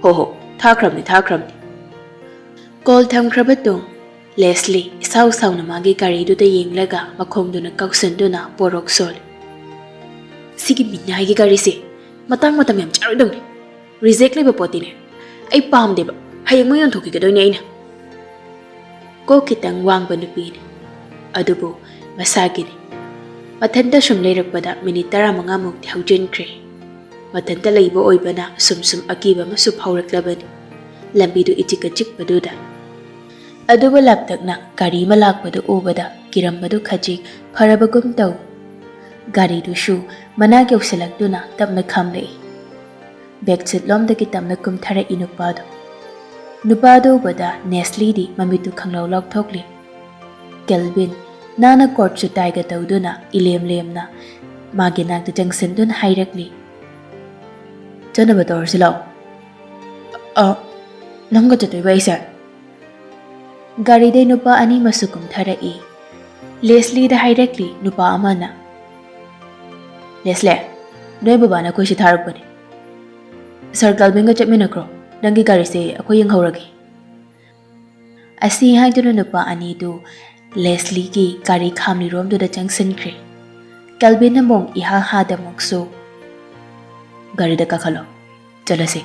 "ꯍꯣ ꯍꯣ, ꯊꯥꯈ꯭ꯔꯕꯅꯤ, ꯊꯥꯈ꯭ꯔꯕꯅꯤ꯫" ꯀꯣꯜ ꯊꯝꯈ꯭ꯔꯕ ꯇꯨꯡ, ꯂꯦꯁꯂꯤ ꯏꯁꯥꯎ ꯁꯥꯎꯅ ꯃꯥꯒꯤ ꯒꯥꯔꯤꯗꯨꯗ ꯌꯦꯡꯂꯒ ꯃꯈꯣꯡꯗꯨꯅ ꯀꯥꯎꯁꯟꯗꯨꯅ ꯄꯣꯔꯣꯛ ꯁꯣꯜꯂꯤ꯫ "ꯁꯤꯒꯤ ꯃꯤꯅꯥꯏꯒꯤ ꯒꯥꯔꯤꯁꯦ ꯃꯇꯥꯡ ꯃꯇꯝ ꯌꯥꯝ ꯆꯥꯔꯣꯏꯗꯧꯅꯤ꯫ ꯔꯤꯖꯦꯛ ꯂꯩꯕ ꯄꯣꯠꯇꯤꯅꯦ꯫ ꯑꯩ ꯄꯥꯝꯗꯦꯕ꯫ ꯍꯌꯦꯡꯃꯛ ꯌꯣꯟꯊꯣꯛꯈꯤꯒꯗꯣꯏꯅꯦ ꯑꯩꯅ꯫" ꯀꯣꯛ ꯈꯤꯇꯪ ꯋꯥꯡꯕ ꯅꯨꯄꯤꯅꯤ꯫ ꯑꯗꯨꯕꯨ ꯃꯁꯥꯒꯤꯅꯤ꯫ ꯃꯊꯟꯇ ꯁꯨꯝ ꯂꯩꯔꯛꯄꯗ ꯃꯤꯅꯤꯠ ꯇꯔꯥꯃꯉꯥꯃꯨꯛꯇꯤ ꯍꯧꯖꯤꯟꯈ꯭ꯔꯦ꯫ ꯃꯊꯟꯇ ꯂꯩꯕ ꯑꯣꯏꯕꯅ ꯁꯨꯝ ꯁꯨꯝ ꯑꯀꯤꯕ ꯑꯃꯁꯨ ꯐꯥꯎꯔꯛꯂꯕꯅꯤ꯫ ꯂꯝꯕꯤꯗꯨ ꯏꯆꯤꯛ ꯑꯆꯤꯛꯄꯗꯨꯗ꯫ ꯑꯗꯨꯕꯨ ꯂꯥꯞꯇꯛꯅ ꯒꯥꯔꯤ ꯑꯃ ꯂꯥꯛꯄꯗꯨ ꯎꯕꯗ ꯀꯤꯔꯝꯕꯗꯨ ꯈꯖꯤꯛ ꯐꯔꯕꯒꯨꯝ ꯇꯧ꯫ ꯒꯥꯔꯤꯗꯨꯁꯨ ꯃꯅꯥꯛ ꯌꯧꯁꯤꯜꯂꯛꯇꯨꯅ ꯇꯞꯅ ꯈꯥꯝꯂꯛꯏ꯫ ꯕꯦꯛꯁꯤꯠ ꯂꯣꯝꯗꯒꯤ ꯇꯞꯅ ꯀꯨꯝꯊꯔꯛꯏ ꯅꯨꯄꯥꯗꯨ꯫ ꯅꯨꯄꯥꯗꯨ ꯎꯕꯗ ꯅꯦꯁꯂꯤꯗꯤ ꯃꯃꯤꯠꯇꯨ ꯈꯪꯂꯧ ꯂꯥꯎꯊꯣꯛꯂꯤ꯫ ꯀꯦꯜꯚꯤꯟ ꯅꯥꯟꯅ ꯀꯣꯠꯁꯨ ꯇꯥꯏꯒ ꯇꯧꯗꯨꯅ ꯏꯂꯦꯝ ꯂꯦꯝꯅ ꯃꯥꯒꯤ ꯅꯥꯛꯇ ꯆꯪꯁꯤꯟꯗꯨꯅ ꯍꯥꯏꯔꯛꯂꯤ, "ꯆꯠꯅꯕ ꯇꯧꯔꯁꯤ ꯂꯥꯛꯑꯣ꯫" "ꯑ, ꯅꯪꯒ ꯆꯠꯇꯣꯏꯕ ꯑꯩꯁꯦ?" ꯒꯥꯔꯤꯗꯩ ꯅꯨꯄꯥ ꯑꯅꯤꯃꯁꯨ ꯀꯨꯝꯊꯔꯛꯏ꯫ ꯂꯦꯁꯂꯤꯗ ꯍꯥꯏꯔꯛꯂꯤ ꯅꯨꯄꯥ ꯑꯃꯅ, "ꯂꯦꯁꯂꯤ, ꯅꯣꯏ ꯕꯕꯥꯅ ꯑꯩꯈꯣꯏ ꯁꯤ ꯊꯥꯔꯛꯄꯅꯦ꯫ ꯁꯥꯔ ꯀꯦꯜꯚꯤꯟꯒ ꯆꯠꯃꯤꯟꯅꯈ꯭ꯔꯣ, ꯅꯪꯒꯤ ꯒꯥꯔꯤꯁꯦ ꯑꯩꯈꯣꯏ ꯌꯦꯡꯍꯧꯔꯒꯦ꯫" ꯑꯁꯤ ꯍꯥꯏꯗꯨꯅ ꯅꯨꯄꯥ ꯑꯅꯤꯗꯨ ꯂꯦꯁꯂꯤꯒꯤ ꯒꯥꯔꯤ ꯈꯥꯝꯂꯤꯔꯣꯝꯗꯨꯗ ꯆꯪꯁꯤꯟꯈ꯭ꯔꯦ꯫ ꯀꯦꯜꯚꯤꯟꯅ ꯃꯣꯡ ꯏꯍꯥ ꯍꯥꯗꯃꯛꯁꯨ, "ꯒꯥꯔꯤꯗ ꯀꯥꯈꯠꯂꯣ, ꯆꯠꯂꯁꯤ꯫"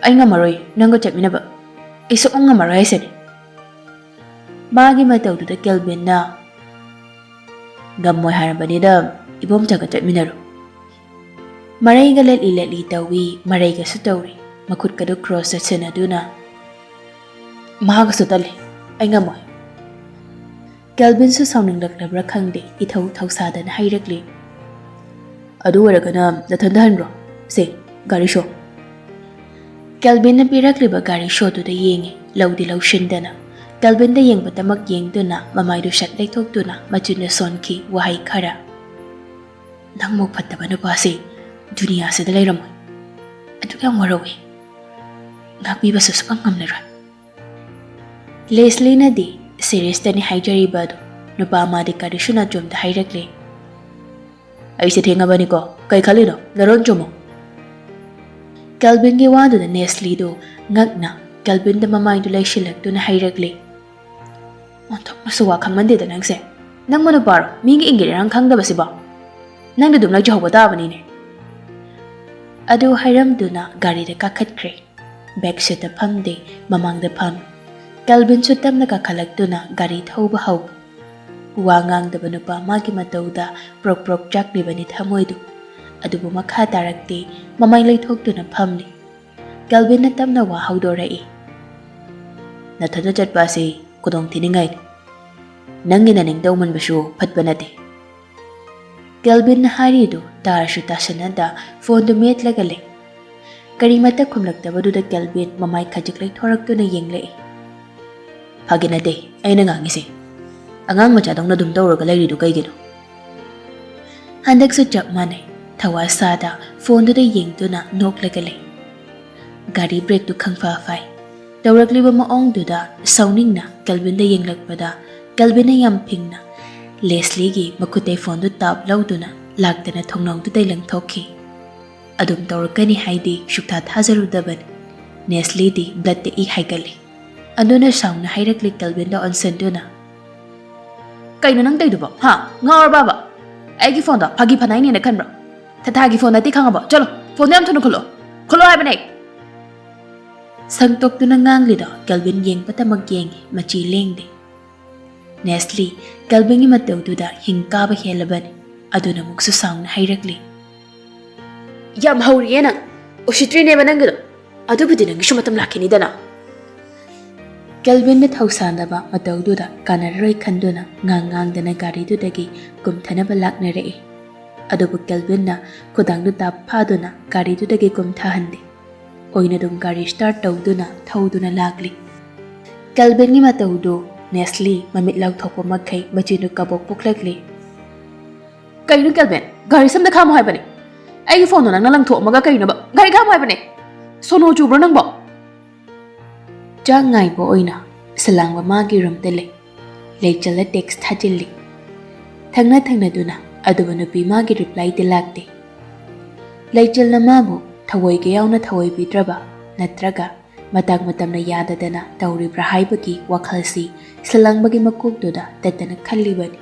"ꯑꯩ ꯉꯝꯃꯔꯣꯏ ꯅꯪꯒ ꯆꯠꯃꯤꯟꯅꯕ꯫ ꯑꯩ ꯁꯨꯛꯉꯝ ꯉꯝꯃꯔꯣꯏ ꯍꯥꯏꯁꯤꯅꯤ꯫" ꯃꯥꯒꯤ ꯃꯇꯧꯗꯨꯗ ꯀꯦꯜꯕꯤꯟꯅ, "ꯉꯝꯃꯣꯏ ꯍꯥꯏꯔꯕꯅꯤꯅ ꯏꯕꯣꯝꯆꯥꯒ ꯆꯠꯃꯤꯟꯅꯔꯣ꯫" ꯃꯔꯩꯒ ꯂꯦꯠꯂꯤ ꯂꯦꯠꯂꯤ ꯇꯧꯏ, ꯃꯔꯩꯒꯁꯨ ꯇꯧꯔꯤ, ꯃꯈꯨꯠꯀꯗꯨ ꯀ꯭ꯔꯣꯁ ꯆꯠꯁꯤꯟꯅꯗꯨꯅ꯫ "ꯃꯥꯒꯁꯨ ꯇꯜꯂꯤ, ꯑꯩ ꯉꯝꯃꯣꯏ꯫" ꯀꯦꯜꯕꯤꯟꯁꯨ ꯁꯥꯎꯅꯤꯡꯂꯛꯂꯕ꯭ꯔꯥ ꯈꯪꯗꯦ, ꯏꯊꯧ ꯊꯧꯁꯥꯗꯅ ꯍꯥꯏꯔꯛꯂꯤ, "ꯑꯗꯨ ꯑꯣꯏꯔꯒꯅ ꯅꯊꯟꯗ ꯍꯟꯔꯣ꯫ ꯁꯦ, ꯒꯥꯔꯤ ꯁꯣ꯫" ꯀꯦꯜꯕꯤꯟꯅ ꯄꯤꯔꯛꯂꯤꯕ ꯒꯥꯔꯤ ꯁꯣꯗꯨꯗ ꯌꯦꯡꯉꯤ, ꯂꯧꯗꯤ ꯂꯧꯁꯤꯟꯗꯅ꯫ ꯀꯦꯜꯕꯤꯟꯗ ꯌꯦꯡꯕꯇꯃꯛ ꯌꯦꯡꯗꯨꯅ ꯃꯃꯥꯏꯗꯨ ꯁꯠ ꯂꯩꯊꯣꯛꯇꯨꯅ ꯃꯆꯤꯟꯅ ꯁꯣꯟꯈꯤ ꯋꯥꯍꯩ ꯈꯔ꯫ "ꯅꯪꯃꯨꯛ ꯐꯠꯇꯕ ꯅꯨꯄꯥꯁꯤ ꯗꯨꯅꯤꯌꯥꯁꯤꯗ ꯂꯩꯔꯝꯃꯣꯏ꯫ ꯑꯗꯨꯛ ꯌꯥꯝ ꯋꯥꯔꯧꯏ꯫ ꯉꯥꯛꯄꯤꯕꯁꯨ ꯁꯨꯛꯉꯝ ꯉꯝꯂꯔꯣꯏ꯫" ꯂꯦꯁꯂꯤꯅꯗꯤ ꯁꯦꯔꯤꯌꯁꯇꯅꯤ ꯍꯥꯏꯖꯔꯤꯕ ꯑꯗꯨ ꯅꯨꯄꯥ ꯑꯃꯗꯤ ꯀꯔꯤꯁꯨ ꯅꯥꯆꯣꯝꯗ ꯍꯥꯏꯔꯛꯂꯦ, "ꯑꯩꯁꯦ ꯊꯦꯡꯉꯕꯅꯤꯀꯣ, ꯀꯩ ꯈꯜꯂꯤꯅꯣ? ꯅꯔꯣꯟ ꯆꯨꯝꯃꯣ꯫" ꯀꯦꯜꯕꯤꯟꯒꯤ ꯋꯥꯗꯨꯗ ꯅꯦꯁꯂꯤꯗꯨ ꯉꯛꯅ ꯀꯦꯜꯕꯤꯟꯗ ꯃꯃꯥꯏꯗꯨ ꯂꯩꯁꯤꯜꯂꯛꯇꯨꯅ ꯍꯥꯏꯔꯛꯂꯤ, "ꯑꯣꯟꯊꯣꯛꯅꯁꯨ ꯋꯥ ꯈꯪꯃꯟꯗꯦꯗ ꯅꯪꯁꯦ꯫ ꯅꯪꯕꯨ ꯅꯨꯄꯥꯔꯣ? ꯃꯤꯒꯤ ꯏꯪꯒꯤꯠ ꯏꯔꯥꯡ ꯈꯪꯗꯕꯁꯤꯕꯣ? ꯅꯪꯗꯤ ꯑꯗꯨꯝ ꯂꯩꯖꯍꯧꯕ ꯇꯥꯕꯅꯤꯅꯦ꯫" ꯑꯗꯨ ꯍꯥꯏꯔꯝꯗꯨꯅ ꯒꯥꯔꯤꯗ ꯀꯥꯈꯠꯈ꯭ꯔꯦ꯫ ꯕꯦꯛ ꯁꯤꯠꯇ ꯐꯝꯗꯦ, ꯃꯃꯥꯡꯗ ꯐꯝꯃꯤ꯫ ꯀꯦꯜꯕꯤꯟꯁꯨ ꯇꯞꯅ ꯀꯥꯈꯠꯂꯛꯇꯨꯅ ꯒꯥꯔꯤ ꯊꯧꯕ ꯍꯧꯏ꯫ ꯋꯥ ꯉꯥꯡꯗꯕ ꯅꯨꯄꯥ ꯃꯥꯒꯤ ꯃꯇꯧꯗ ꯄ꯭ꯔꯣꯛ ꯄ꯭ꯔꯣꯛ ꯆꯥꯛꯂꯤꯕꯅꯤ ꯊꯃꯣꯏꯗꯨ꯫ ꯑꯗꯨꯕꯨ ꯃꯈꯥ ꯇꯥꯔꯛꯇꯦ, ꯃꯃꯥꯏ ꯂꯩꯊꯣꯛꯇꯨꯅ ꯐꯝꯂꯤ꯫ ꯀꯦꯜꯕꯤꯟꯅ ꯇꯞꯅ ꯋꯥ ꯍꯧꯗꯣꯔꯛꯏ, "ꯅꯊꯟꯗ ꯆꯠꯄ ꯑꯁꯤ ꯈꯨꯗꯣꯡ ꯊꯤꯅꯤꯡꯉꯥꯏꯅꯤ꯫ ꯅꯪꯒꯤ ꯅꯅꯤꯡ ꯇꯧꯃꯟꯕꯁꯨ ꯐꯠꯄ ꯅꯠꯇꯦ꯫" ꯀꯦꯜꯕꯤꯟꯅ ꯍꯥꯏꯔꯤꯗꯨ ꯇꯥꯔꯁꯨ ꯇꯥꯁꯟꯅꯗ ꯐꯣꯟꯗꯨ ꯃꯦꯠꯂꯒ ꯂꯩ꯫ ꯀꯔꯤꯃꯠꯇ ꯈꯨꯝꯂꯛꯇꯕꯗꯨꯗ ꯀꯦꯜꯕꯤꯟ ꯃꯃꯥꯏ ꯈꯖꯤꯛ ꯂꯩꯊꯣꯔꯛꯇꯨꯅ ꯌꯦꯡꯂꯛꯏ꯫ "ꯐꯥꯒꯤ ꯅꯠꯇꯦ ꯑꯩꯅ ꯉꯥꯡꯉꯤꯁꯦ꯫ ꯑꯉꯥꯡ ꯃꯆꯥꯗꯧꯅ ꯑꯗꯨꯝ ꯇꯧꯔꯒ ꯂꯩꯔꯤꯗꯨ ꯀꯩꯒꯤꯅꯣ?" ꯍꯟꯗꯛꯁꯨ ꯆꯞ ꯃꯥꯟꯅꯩ꯫ ꯊꯋꯥ ꯁꯥꯗ ꯐꯣꯟꯗꯨꯗ ꯌꯦꯡꯗꯨꯅ ꯅꯣꯛꯂꯒ ꯂꯩ꯫ ꯒꯥꯔꯤ ꯕ꯭ꯔꯦꯛꯇꯨ ꯈꯪꯐ ꯐꯥꯏ꯫ ꯇꯧꯔꯛꯂꯤꯕ ꯃꯑꯣꯡꯗꯨꯗ ꯁꯥꯎꯅꯤꯡꯅ ꯀꯦꯜꯕꯤꯟꯗ ꯌꯦꯡꯂꯛꯄꯗ ꯀꯦꯜꯕꯤꯟꯅ ꯌꯥꯝ ꯐꯤꯡꯅ ꯂꯦꯁꯂꯤꯒꯤ ꯃꯈꯨꯠꯇꯩ ꯐꯣꯟꯗꯨ ꯇꯥꯞ ꯂꯧꯗꯨꯅ ꯂꯥꯛꯇꯅ ꯊꯣꯡꯅꯥꯎꯗꯨꯗꯩ ꯂꯪꯊꯣꯛꯈꯤ꯫ ꯑꯗꯨꯝ ꯇꯧꯔꯛꯀꯅꯤ ꯍꯥꯏꯗꯤ ꯁꯨꯛꯊꯥ ꯊꯥꯖꯔꯨꯗꯕꯅꯤ꯫ ꯅꯦꯁꯂꯤꯗꯤ ꯕ꯭ꯂꯠꯇ ꯏ ꯍꯥꯏꯒꯠꯂꯤ꯫ ꯑꯗꯨꯅ ꯁꯥꯎꯅ ꯍꯥꯏꯔꯛꯂꯤ ꯀꯦꯜꯕꯤꯟꯗ ꯑꯣꯟꯁꯟꯗꯨꯅ, "ꯀꯩꯅꯣ ꯅꯪ ꯇꯧꯏꯗꯨꯕꯣ? ꯍꯥ? ꯉꯥꯎꯔꯕꯕ? ꯑꯩꯒꯤ ꯐꯣꯟꯗꯣ ꯐꯥꯒꯤ ꯐꯅꯥꯏꯅꯦꯅ ꯈꯟꯕ꯭ꯔꯣ? ꯊꯥꯊꯥꯒꯤ ꯐꯣꯟ ꯅꯠꯇꯦ ꯈꯪꯉꯕꯣ? ꯆꯠꯂꯣ, ꯐꯣꯟꯗꯣ ꯌꯥꯝ ꯊꯨꯅ ꯈꯨꯜꯂꯣ꯫ ꯈꯨꯜꯂꯣ ꯍꯥꯏꯕꯅꯦ!" ꯁꯪꯇꯣꯛꯇꯨꯅ ꯉꯥꯡꯂꯤꯗꯣ ꯀꯦꯜꯚꯤꯟ ꯌꯦꯡꯕꯇꯃꯛ ꯌꯦꯡꯉꯤ, ꯃꯆꯤ ꯂꯦꯡꯗꯦ꯫ ꯅꯦꯁꯂꯤ ꯀꯦꯜꯚꯤꯟꯒꯤ ꯃꯇꯧꯗꯨꯗ ꯍꯤꯡ ꯀꯥꯕ ꯍꯦꯜꯂꯕꯅꯤ꯫ ꯑꯗꯨꯅ ꯑꯃꯨꯛꯁꯨ ꯁꯥꯎꯅ ꯍꯥꯏꯔꯛꯂꯤ, "ꯌꯥꯝ ꯍꯧꯔꯤꯌꯦ ꯅꯪ꯫ ꯎꯁꯤꯠꯇ꯭ꯔꯤꯅꯦꯕ ꯅꯪꯒꯤꯗꯣ꯫ ꯑꯗꯨꯕꯨꯗꯤ ꯅꯪꯒꯤꯁꯨ ꯃꯇꯝ ꯂꯥꯛꯈꯤꯅꯤꯗꯅ꯫" ꯀꯦꯜꯚꯤꯟꯅ ꯊꯧꯁꯥꯗꯕ ꯃꯇꯧꯗꯨꯗ ꯀꯥꯟꯅꯔꯔꯣꯏ ꯈꯟꯗꯨꯅ ꯉꯥꯡ ꯉꯥꯡꯗꯅ ꯒꯥꯔꯤꯗꯨꯗꯒꯤ ꯀꯨꯝꯊꯅꯕ ꯂꯥꯛꯅꯔꯛꯏ꯫ ꯑꯗꯨꯕꯨ ꯀꯦꯜꯚꯤꯟꯅ ꯈꯨꯗꯥꯡꯗꯨ ꯇꯥꯞ ꯐꯥꯗꯨꯅ ꯒꯥꯔꯤꯗꯨꯗꯒꯤ ꯀꯨꯝꯊꯍꯟꯗꯦ꯫ ꯑꯣꯏꯅꯗꯨꯝ ꯒꯥꯔꯤ ꯁ꯭ꯇꯥꯔꯠ ꯇꯧꯗꯨꯅ ꯊꯧꯗꯨꯅ ꯂꯥꯛꯂꯤ꯫ ꯀꯦꯜꯚꯤꯟꯒꯤ ꯃꯇꯧꯗꯨ ꯅꯦꯁꯂꯤ ꯃꯃꯤꯠ ꯂꯥꯎꯊꯣꯛꯄ ꯃꯈꯩ ꯃꯆꯤꯟꯗꯨ ꯀꯕꯣꯛ ꯄꯣꯛꯂꯛꯂꯤ꯫ "ꯀꯩꯅꯣ ꯀꯦꯜꯚꯤꯟ? ꯒꯥꯔꯤ ꯁꯝꯗ ꯈꯥꯝꯃꯣ ꯍꯥꯏꯕꯅꯦ꯫ ꯑꯩꯒꯤ ꯐꯣꯟꯗꯣ ꯅꯪꯅ ꯂꯪꯊꯣꯛꯑꯝꯃꯒ ꯀꯩꯅꯣꯕ? ꯒꯥꯔꯤ ꯈꯥꯝꯃꯣ ꯍꯥꯏꯕꯅꯦ꯫ ꯁꯣꯅꯣ ꯆꯨꯕ꯭ꯔꯣ ꯅꯪꯕꯣ?" ꯆꯥꯛ ꯉꯥꯏꯕ ꯑꯣꯏꯅ ꯁꯂꯥꯡꯕ ꯃꯥꯒꯤ ꯔꯨꯝꯗ ꯂꯩ꯫ ꯂꯩꯆꯜꯅ ꯇꯦꯛꯁ ꯊꯥꯖꯤꯜꯂꯤ꯫ ꯊꯪꯅ ꯊꯪꯅꯗꯨꯅ, ꯑꯗꯨꯕꯨ ꯅꯨꯄꯤ ꯃꯥꯒꯤ ꯔꯤꯄ꯭ꯂꯥꯏꯗꯤ ꯂꯥꯛꯇꯦ꯫ ꯂꯩꯆꯜꯅ ꯃꯥꯕꯨ ꯊꯑꯣꯏꯒ ꯌꯥꯎꯅ ꯊꯑꯣꯏꯕꯤꯗ꯭ꯔꯕ ꯅꯠꯇ꯭ꯔꯒ ꯃꯇꯥꯡ ꯃꯇꯝꯅ ꯌꯥꯗꯗꯅ ꯇꯧꯔꯤꯕ꯭ꯔꯥ ꯍꯥꯏꯕꯒꯤ ꯋꯥꯈꯜꯁꯤ ꯁꯂꯥꯡꯕꯒꯤ ꯃꯀꯣꯛꯇꯨꯗ ꯇꯠꯇꯅ ꯈꯜꯂꯤꯕꯅꯤ꯫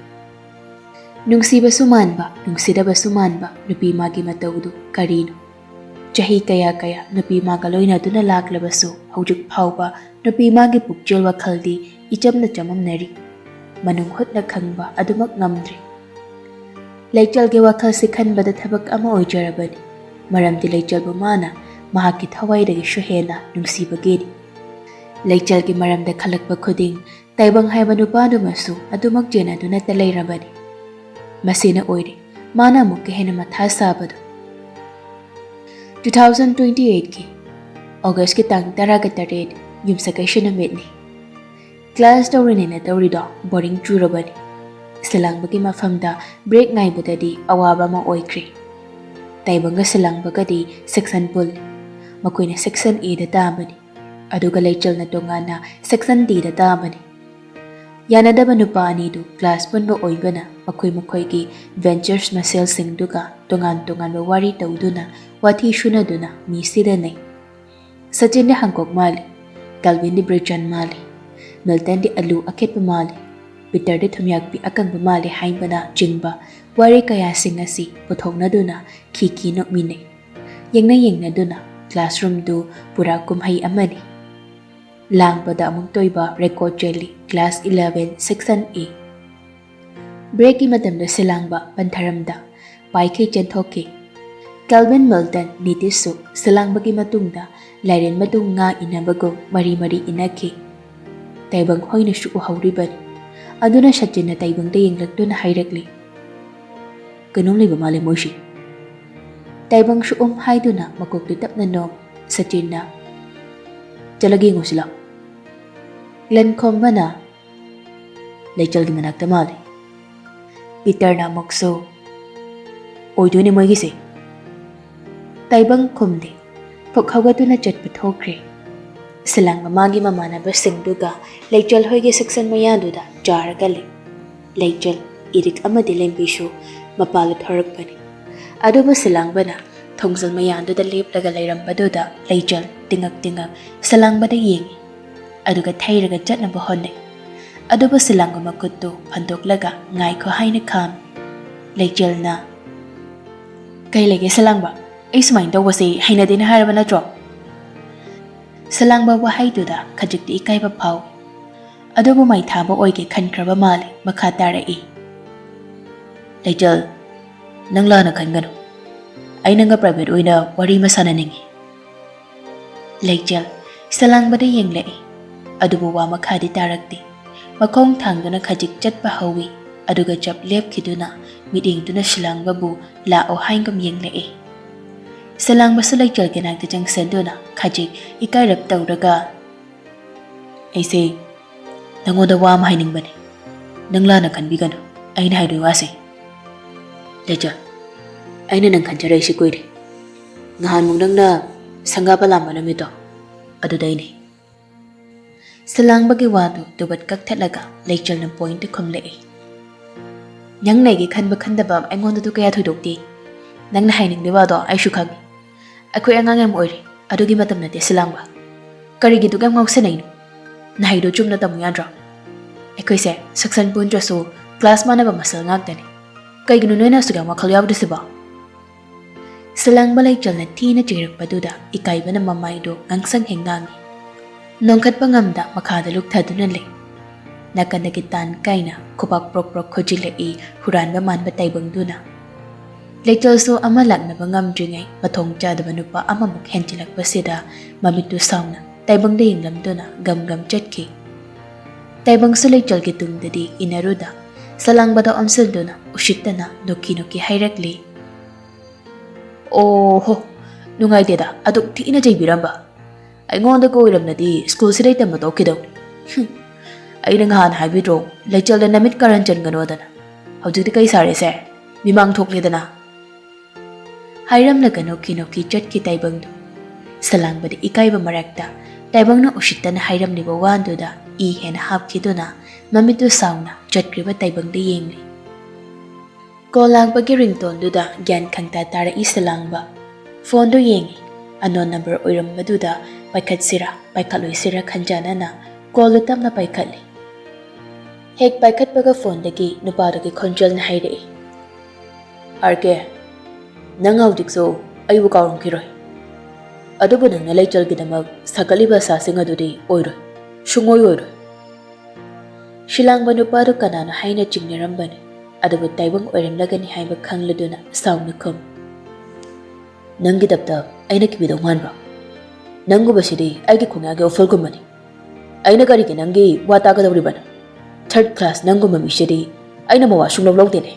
ꯅꯨꯡꯁꯤꯕꯁꯨ ꯃꯥꯟꯕ, ꯅꯨꯡꯁꯤꯗꯕꯁꯨ ꯃꯥꯟꯕ ꯅꯨꯄꯤ ꯃꯥꯒꯤ ꯃꯇꯧꯗꯨ ꯀꯔꯤꯅꯣ? ꯆꯍꯤ ꯀꯌꯥ ꯀꯌꯥ ꯅꯨꯄꯤ ꯃꯥꯒ ꯂꯣꯏꯅꯗꯨꯅ ꯂꯥꯛꯂꯕꯁꯨ ꯍꯧꯖꯤꯛ ꯐꯥꯎꯕ ꯅꯨꯄꯤ ꯃꯥꯒꯤ ꯄꯨꯛꯆꯦꯜ ꯋꯥꯈꯜꯗꯤ ꯏꯆꯝꯅ ꯆꯃꯝꯅꯔꯤ꯫ ꯃꯅꯨꯡ ꯍꯨꯠꯅ ꯈꯪꯕ ꯑꯗꯨꯃꯛ ꯉꯝꯗ꯭ꯔꯤ꯫ ꯂꯩꯆꯜꯒꯤ ꯋꯥꯈꯜꯁꯤ ꯈꯟꯕꯗ ꯊꯕꯛ ꯑꯃ ꯑꯣꯏꯖꯔꯕꯅꯤ꯫ ꯃꯔꯝꯗꯤ ꯂꯩꯆꯜꯕꯨ ꯃꯥꯅ ꯃꯍꯥꯛꯀꯤ ꯊꯋꯥꯏꯗꯒꯤꯁꯨ ꯍꯦꯟꯅ ꯅꯨꯡꯁꯤꯕꯒꯤꯅꯤ꯫ ꯂꯩꯆꯜꯒꯤ ꯃꯔꯝꯗ ꯈꯜꯂꯛꯄ ꯈꯨꯗꯤꯡ ꯇꯥꯏꯕꯪ ꯍꯥꯏꯕ ꯅꯨꯄꯥꯗꯨꯃꯁꯨ ꯑꯗꯨꯃꯛ ꯆꯦꯟꯅꯗꯨꯅꯇ ꯂꯩꯔꯕꯅꯤ꯫ ꯃꯁꯤꯅ ꯑꯣꯏꯔꯦ ꯃꯥꯅ ꯑꯃꯨꯛꯀ ꯍꯦꯟꯅ ꯃꯊꯥ ꯁꯥꯕꯗꯨ꯫ Two thousand twenty eightꯀꯤ Augustꯀꯤ ꯇꯥꯡ ꯇꯔꯥꯒ ꯇꯔꯦꯠ ꯌꯨꯝꯁꯀꯩꯁ ꯅꯨꯃꯤꯠꯅꯤ꯫ ꯀ꯭ꯂꯥꯁ ꯇꯧꯔꯤꯅꯦꯅ ꯇꯧꯔꯤꯗꯣ ꯕꯣꯔꯤꯡ ꯆꯨꯔꯕꯅꯤ꯫ ꯁꯤꯂꯥꯡꯕꯒꯤ ꯃꯐꯝꯗ ꯕ꯭ꯔꯦꯛ ꯉꯥꯏꯕꯗꯗꯤ ꯑꯋꯥꯕ ꯑꯃ ꯑꯣꯏꯈ꯭ꯔꯦ꯫ ꯇꯥꯏꯕꯪꯒ ꯁꯤꯂꯥꯡꯕꯒꯗꯤ ꯁꯦꯛꯁꯟ ꯄꯨꯜꯂꯤ꯫ ꯃꯈꯣꯏꯅ ꯁꯦꯛꯁꯟ ꯑꯦꯗ ꯇꯥꯕꯅꯤ, ꯑꯗꯨꯒ ꯂꯩꯆꯜꯅ ꯇꯣꯉꯥꯟꯅ ꯁꯦꯛꯁꯟ ꯗꯤꯗ ꯇꯥꯕꯅꯤ꯫ ꯌꯥꯅꯗꯕ ꯅꯨꯄꯥ ꯑꯅꯤꯗꯨ ꯀ꯭ꯂꯥꯁ ꯄꯨꯟꯕ ꯑꯣꯏꯕꯅ ꯃꯈꯣꯏ ꯃꯈꯣꯏꯒꯤ ꯚꯦꯟꯆꯔꯁ ꯃꯁꯦꯜꯁꯤꯡꯗꯨꯒ ꯇꯣꯉꯥꯟ ꯇꯣꯉꯥꯟꯕ ꯋꯥꯔꯤ ꯇꯧꯗꯨꯅ ꯋꯥꯊꯤ ꯁꯨꯅꯗꯨꯅ ꯃꯤ ꯁꯤꯗꯅꯩ꯫ ꯁꯆꯤꯟꯗꯤ ꯍꯥꯡꯀꯣꯛ ꯃꯥꯜꯂꯤ, ꯀꯦꯜꯚꯤꯟꯗꯤ ꯕ꯭ꯔꯤꯖꯟ ꯃꯥꯜꯂꯤ, ꯃꯤꯜꯇꯟꯗꯤ ꯑꯂꯨ ꯑꯈꯦꯠꯄ ꯃꯥꯜꯂꯤ, ꯄꯤꯇꯔꯗꯤ ꯊꯨꯝꯌꯥꯛꯄꯤ ꯑꯀꯪꯕ ꯃꯥꯜꯂꯤ ꯍꯥꯏꯕꯅꯆꯤꯡꯕ ꯋꯥꯔꯤ ꯀꯌꯥꯁꯤꯡ ꯑꯁꯤ ꯄꯨꯊꯣꯛꯅꯗꯨꯅ ꯈꯤꯈꯤ ꯅꯣꯛꯃꯤꯟꯅꯩ꯫ ꯌꯦꯡꯅ ꯌꯦꯡꯅꯗꯨꯅ Classroomꯗꯨ ꯄꯨꯔꯥ ꯀꯨꯝꯍꯩ ꯑꯃꯅꯤ꯫ ꯂꯥꯡꯕꯗ ꯑꯃꯨꯛꯇ ꯑꯣꯏꯕ record ꯆꯦꯜꯂꯤ꯫ Class eleven, section A꯫ Breakꯀꯤ ꯃꯇꯝꯗ ꯁꯤꯂꯥꯡꯕ ꯄꯟꯊꯔꯝꯗ ꯄꯥꯏꯈꯩ ꯆꯦꯟꯊꯣꯛꯈꯤ꯫ Calvin, Milton, Nitishꯁꯨ ꯁꯤꯂꯥꯡꯕꯒꯤ ꯃꯇꯨꯡꯗ ꯂꯥꯏꯔꯦꯟ ꯃꯇꯨꯡ ꯉꯥ ꯏꯟꯅꯕꯒꯨꯝ ꯃꯔꯤ ꯃꯔꯤ ꯏꯟꯅꯈꯤ꯫ ꯇꯥꯏꯕꯪ ꯍꯣꯏꯅꯁꯨ ꯎꯍꯧꯔꯤꯕꯅꯤ꯫ ꯑꯗꯨꯅ ꯁꯆꯤꯟꯅ ꯇꯥꯏꯕꯪꯗ ꯌꯦꯡꯂꯛꯇꯨꯅ ꯍꯥꯏꯔꯛꯂꯤ, "ꯀꯩꯅꯣꯝ ꯂꯩꯕ ꯃꯥꯜꯂꯦ ꯃꯣꯏꯁꯤ꯫" ꯇꯥꯏꯕꯪꯁꯨ ꯎꯝ ꯍꯥꯏꯗꯨꯅ ꯃꯀꯣꯛꯇꯨ ꯇꯞꯅ ꯅꯣꯝ꯫ ꯁꯆꯤꯟꯅ, "ꯆꯠꯂꯒ ꯌꯦꯡꯉꯨꯁꯤ ꯂꯥꯎ꯫" ꯂꯟꯈꯣꯝꯕꯅ, "ꯂꯩꯆꯜꯒꯤ ꯃꯅꯥꯛꯇ ꯃꯥꯜꯂꯤ꯫" ꯄꯤꯇꯔꯅ ꯑꯃꯨꯛꯁꯨ, "ꯑꯣꯏꯗꯣꯏꯅꯦ ꯃꯣꯏꯒꯤꯁꯦ꯫" ꯇꯥꯏꯕꯪ ꯈꯨꯝꯗꯦ꯫ ꯐꯨꯛ ꯍꯧꯒꯠꯇꯨꯅ ꯆꯠꯄ ꯊꯣꯛꯈ꯭ꯔꯦ꯫ ꯁꯤꯂꯥꯡ ꯃꯃꯥꯒꯤ ꯃꯃꯥꯟꯅꯕꯁꯤꯡꯗꯨꯒ ꯂꯩꯆꯜ ꯍꯣꯏꯒꯤ section ꯃꯌꯥꯗꯨꯗ ꯆꯥꯔꯒ ꯂꯩ꯫ ꯂꯩꯆꯜ, ꯏꯔꯤꯛ ꯑꯃꯗꯤ ꯂꯦꯝꯕꯤꯁꯨ ꯃꯄꯥꯜꯗ ꯊꯣꯔꯛꯄꯅꯤ꯫ ꯑꯗꯨꯕꯨ ꯁꯤꯂꯥꯡꯕꯅ ꯊꯣꯡꯖꯜ ꯃꯌꯥꯗꯨꯗ ꯂꯦꯞꯂꯒ ꯂꯩꯔꯝꯕꯗꯨꯗ ꯂꯩꯆꯜ ꯇꯤꯡꯉꯛ ꯇꯤꯡꯉꯛ ꯁꯤꯂꯥꯡꯕꯗ ꯌꯦꯡꯉꯤ꯫ ꯑꯗꯨꯒ ꯊꯩꯔꯒ ꯆꯠꯅꯕ ꯍꯣꯠꯅꯩ꯫ ꯑꯗꯨꯕꯨ ꯁꯤꯂꯥꯡꯕ ꯃꯈꯨꯠꯇꯨ ꯐꯟꯗꯣꯛꯂꯒ "ꯉꯥꯏꯈꯣ" ꯍꯥꯏꯅ ꯈꯥꯝꯃꯤ꯫ ꯂꯩꯆꯜꯅ, "ꯀꯩ ꯂꯩꯒꯦ ꯁꯤꯂꯥꯡꯕ? ꯑꯩ ꯁꯨꯃꯥꯏꯅ ꯇꯧꯕꯁꯦ ꯍꯩꯅꯗꯦꯅ ꯍꯥꯏꯔꯕ ꯅꯠꯇ꯭ꯔꯣ?" ꯁꯤꯂꯥꯡꯕ ꯋꯥꯍꯩꯗꯨꯗ ꯈꯖꯤꯛꯇꯤ ꯏꯀꯥꯏꯕ ꯐꯥꯎꯏ꯫ ꯑꯗꯨꯕꯨ ꯃꯥꯏ ꯊꯥꯕ ꯑꯣꯏꯒꯦ ꯈꯟꯈ꯭ꯔꯕ ꯃꯥꯜꯂꯦ꯫ ꯃꯈꯥ ꯇꯥꯔꯛꯏ, "ꯂꯩꯆꯜ, ꯅꯪ ꯂꯥꯟꯅ ꯈꯟꯒꯅꯨ꯫ ꯑꯩ ꯅꯪꯒ private ꯑꯣꯏꯅ ꯋꯥꯔꯤ ꯑꯃ ꯁꯥꯟꯅꯅꯤꯡꯉꯤ꯫" ꯂꯩꯆꯜ ꯁꯂꯥꯡꯕꯗ ꯌꯦꯡꯂꯛꯏ, ꯑꯗꯨꯕꯨ ꯋꯥ ꯃꯈꯥꯗꯤ ꯇꯥꯔꯛꯇꯦ꯫ ꯃꯈꯣꯡ ꯊꯥꯡꯗꯨꯅ ꯈꯖꯤꯛ ꯆꯠꯄ ꯍꯧꯏ, ꯑꯗꯨꯒ ꯆꯞ ꯂꯦꯞꯈꯤꯗꯨꯅ ꯃꯤꯠꯌꯦꯡꯗꯨꯅ ꯁꯂꯥꯡꯕꯕꯨ ꯂꯥꯛꯑꯣ ꯍꯥꯏꯒꯨꯝ ꯌꯦꯡꯂꯛꯏ꯫ ꯁꯂꯥꯡꯕꯁꯨ ꯂꯩꯆꯜꯒꯤ ꯅꯥꯛꯇ ꯆꯪꯁꯤꯟꯗꯨꯅ ꯈꯖꯤꯛ ꯏꯀꯥꯏꯔꯞ ꯇꯧꯔꯒ, "ꯑꯩꯁꯦ ꯅꯪꯉꯣꯟꯗ ꯋꯥ ꯑꯃ ꯍꯥꯏꯅꯤꯡꯕꯅꯤ꯫ ꯅꯪ ꯂꯥꯟꯅ ꯈꯟꯕꯤꯒꯅꯨ ꯑꯩꯅ ꯍꯥꯏꯗꯣꯏ ꯋꯥꯁꯦ꯫" "ꯂꯩꯆꯜ, ꯑꯩꯅ ꯅꯪ ꯈꯟꯖꯔꯛꯏꯁꯤ ꯀꯨꯏꯔꯦ꯫ ꯅꯍꯥꯟꯃꯨꯛ ꯅꯪꯅ ꯁꯪꯒꯥꯕ ꯂꯥꯝꯕ ꯅꯨꯃꯤꯠꯇꯣ, ꯑꯗꯨꯗꯩꯅꯦ꯫" ꯁꯂꯥꯡꯕꯒꯤ ꯋꯥꯗꯨ ꯇꯨꯕꯠ ꯀꯛꯊꯠꯂꯒ ꯂꯩꯆꯜꯅ point ꯈꯨꯝꯂꯛꯏ꯫ "ꯅꯪ ꯅꯩꯒꯦ ꯈꯟꯕ ꯈꯟꯗꯕ ꯑꯩꯉꯣꯟꯗꯗꯨ ꯀꯌꯥ ꯊꯣꯏꯗꯣꯛꯇꯦ꯫ ꯅꯪꯅ ꯍꯥꯏꯅꯤꯡꯂꯤꯕ ꯑꯗꯣ ꯑꯩꯁꯨ ꯈꯪꯉꯤ꯫ ꯑꯩꯈꯣꯏ ꯑꯉꯥꯡ ꯌꯥꯝ ꯑꯣꯏꯔꯤ, ꯑꯗꯨꯒꯤ ꯃꯇꯝ ꯅꯠꯇꯦ ꯁꯂꯥꯡꯕ꯫ ꯀꯔꯤꯒꯤ ꯑꯗꯨꯛ ꯌꯥꯝ ꯉꯥꯎꯁꯟꯅꯩꯅꯣ? ꯅꯍꯩꯗꯣ ꯆꯨꯝꯅ ꯇꯝꯃꯨ ꯌꯥꯗ꯭ꯔꯣ? ꯑꯩꯈꯣꯏꯁꯦ section ꯄꯨꯟꯗ꯭ꯔꯁꯨ class ꯃꯥꯟꯅꯕ ꯃꯁꯦꯜ ꯉꯥꯛꯇꯅꯤ꯫ ꯀꯩꯒꯤꯅꯣ ꯅꯣꯏꯅ ꯑꯁꯨꯛ ꯌꯥꯝ ꯋꯥꯈꯜ ꯌꯥꯎꯗ꯭ꯔꯤꯁꯤꯕꯣ?" ꯁꯂꯥꯡꯕ ꯂꯩꯆꯜꯅ ꯊꯤꯅ ꯆꯩꯔꯛꯄꯗꯨꯗ ꯏꯀꯥꯏꯕꯅ ꯃꯃꯥꯏꯗꯨ ꯉꯥꯡꯁꯪ ꯍꯦꯛ ꯉꯥꯡꯏ꯫ ꯅꯣꯡꯈꯠꯄ ꯉꯝꯗ ꯃꯈꯥꯗ ꯂꯨꯞꯊꯗꯨꯅ ꯂꯩ꯫ ꯅꯥꯀꯟꯗꯒꯤ ꯇꯥꯟ ꯀꯥꯏꯅ ꯈꯨꯕꯥꯛ ꯄ꯭ꯔꯣꯛ ꯄ꯭ꯔꯣꯛ ꯈꯨꯖꯤꯜꯂꯛꯏ ꯍꯨꯔꯥꯟꯕ ꯃꯥꯟꯕ ꯇꯥꯏꯕꯪꯗꯨꯅ꯫ ꯂꯩꯆꯜꯁꯨ ꯑꯃ ꯂꯥꯛꯅꯕ ꯉꯝꯗ꯭ꯔꯤꯉꯩ ꯃꯊꯣꯡ ꯆꯥꯗꯕ ꯅꯨꯄꯥ ꯑꯃꯃꯨꯛ ꯍꯦꯟꯖꯤꯜꯂꯛꯄꯁꯤꯗ ꯃꯃꯤꯠꯇꯨ ꯁꯥꯎꯅ ꯇꯥꯏꯕꯪꯗ ꯌꯦꯡꯂꯝꯗꯨꯅ ꯒꯝ ꯒꯝ ꯆꯠꯈꯤ꯫ ꯇꯥꯏꯕꯪꯁꯨ ꯂꯩꯆꯜꯒꯤ ꯇꯨꯡꯗꯗꯤ ꯏꯟꯅꯔꯨꯗ ꯁꯂꯥꯡꯕꯗ ꯑꯣꯟꯁꯤꯟꯗꯨꯅ ꯎꯁꯤꯠꯇꯅ ꯅꯣꯛꯈꯤ ꯅꯣꯛꯈꯤ ꯍꯥꯏꯔꯛꯂꯤ꯫ "ꯑꯣꯍꯣ, ꯅꯨꯡꯉꯥꯏꯇꯦꯗ, ꯑꯗꯨꯛ ꯊꯤꯅ ꯆꯩꯕꯤꯔꯝꯕ꯫ ꯑꯩꯉꯣꯟꯗꯒ ꯑꯣꯏꯔꯝꯂꯗꯤ ꯁ꯭ꯀꯨꯜꯁꯤꯗꯩ ꯇꯝꯕ ꯇꯣꯛꯈꯤꯗꯧꯅꯤ꯫ ꯍꯨꯝ, ꯑꯩꯅ ꯉꯍꯥꯟ ꯍꯥꯏꯕꯤꯗ꯭ꯔꯣ, ꯂꯩꯆꯜꯗ ꯅꯃꯤꯠ ꯀꯥꯔꯟ ꯆꯟꯒꯅꯣꯗꯅ꯫ ꯍꯧꯖꯤꯛꯇꯤ ꯀꯩ ꯁꯥꯔꯦꯁꯦ? ꯃꯤꯃꯥꯡ ꯊꯣꯛꯂꯦꯗꯅ꯫" ꯍꯥꯏꯔꯝꯂꯒ ꯅꯣꯛꯈꯤ ꯅꯣꯛꯈꯤ ꯆꯠꯈꯤ ꯇꯥꯏꯕꯪꯗꯨ꯫ ꯁꯂꯥꯡꯕꯗꯤ ꯏꯀꯥꯏꯕ ꯃꯔꯛꯇ ꯇꯥꯏꯕꯪꯅ ꯎꯁꯤꯠꯇꯅ ꯍꯥꯏꯔꯝꯂꯤꯕ ꯋꯥꯗꯨꯗ ꯏ ꯍꯦꯟꯅ ꯍꯥꯞꯈꯤꯗꯨꯅ ꯃꯃꯤꯠꯇꯨ ꯁꯥꯎꯅ ꯆꯠꯈ꯭ꯔꯤꯕ ꯇꯥꯏꯕꯪꯗ ꯌꯦꯡꯂꯤ꯫ ꯀꯣꯜ ꯂꯥꯡꯕꯒꯤ ꯔꯤꯡꯇꯣꯟꯗꯨꯗ ꯒ꯭ꯌꯥꯟ ꯈꯪꯇꯥ ꯇꯥꯔꯛꯏ ꯁꯂꯥꯡꯕ꯫ ꯐꯣꯟꯗꯨ ꯌꯦꯡꯉꯤ꯫ ꯑꯟꯅꯣꯟ ꯅꯝꯕꯔ ꯑꯣꯏꯔꯝꯕꯗꯨꯗ ꯄꯥꯏꯈꯠꯁꯤꯔꯥ ꯄꯥꯏꯈꯠꯂꯣꯏꯁꯤꯔꯥ ꯈꯟꯖꯥꯟꯅꯅ ꯀꯣꯜꯗꯨ ꯇꯞꯅ ꯄꯥꯏꯈꯠꯂꯤ꯫ ꯍꯦꯛ ꯄꯥꯏꯈꯠꯄꯒ ꯐꯣꯟꯗꯒꯤ ꯅꯨꯄꯥꯗꯨꯒꯤ ꯈꯣꯟꯖꯦꯜꯅ ꯍꯥꯏꯔꯛꯏ, "ꯑꯥꯔ ꯀꯦ, ꯅꯪ ꯍꯧꯖꯤꯛꯁꯨ ꯑꯩꯕꯨ ꯀꯥꯎꯔꯝꯈꯤꯔꯣꯏ꯫ ꯑꯗꯨꯕꯨ ꯅꯪꯅ ꯂꯩꯆꯜꯒꯤꯗꯃꯛ ꯁꯥꯒꯠꯂꯤꯕ ꯑꯁꯥꯁꯤꯡ ꯑꯗꯨꯗꯤ ꯑꯣꯏꯔꯣꯏ, ꯁꯨꯡꯑꯣꯏ ꯑꯣꯏꯔꯣꯏ꯫" ꯁꯤꯂꯥꯡꯕ ꯅꯨꯄꯥꯗꯨ ꯀꯅꯥꯅꯣ ꯍꯥꯏꯅ ꯆꯤꯡꯅꯔꯝꯕꯅꯤ, ꯑꯗꯨꯕꯨ ꯇꯥꯏꯕꯪ ꯑꯣꯏꯔꯝꯂꯒꯅꯤ ꯍꯥꯏꯕ ꯈꯪꯂꯗꯨꯅ ꯁꯥꯎꯅ ꯈꯨꯝ, "ꯅꯪꯒꯤ ꯗꯞꯇ ꯑꯩꯅ ꯀꯤꯕꯤꯗꯧ ꯃꯥꯟꯕ꯭ꯔꯣ? ꯅꯪꯒꯨꯝꯕꯁꯤꯗꯤ ꯑꯩꯒꯤ ꯈꯣꯡꯌꯥꯒꯤ ꯎꯐꯨꯜꯒꯨꯝꯕꯅꯤ꯫ ꯑꯩꯅ ꯀꯔꯤꯒꯤ ꯅꯪꯒꯤ ꯋꯥ ꯇꯥꯒꯗꯧꯔꯤꯕꯅꯣ? ꯊꯥꯔꯠ ꯀ꯭ꯂꯥꯁ ꯅꯪꯒꯨꯝꯕ ꯃꯤꯁꯤꯗꯤ ꯑꯩꯅ ꯃꯋꯥ ꯁꯨꯡꯂꯧ ꯂꯧꯗꯦꯅꯦ꯫"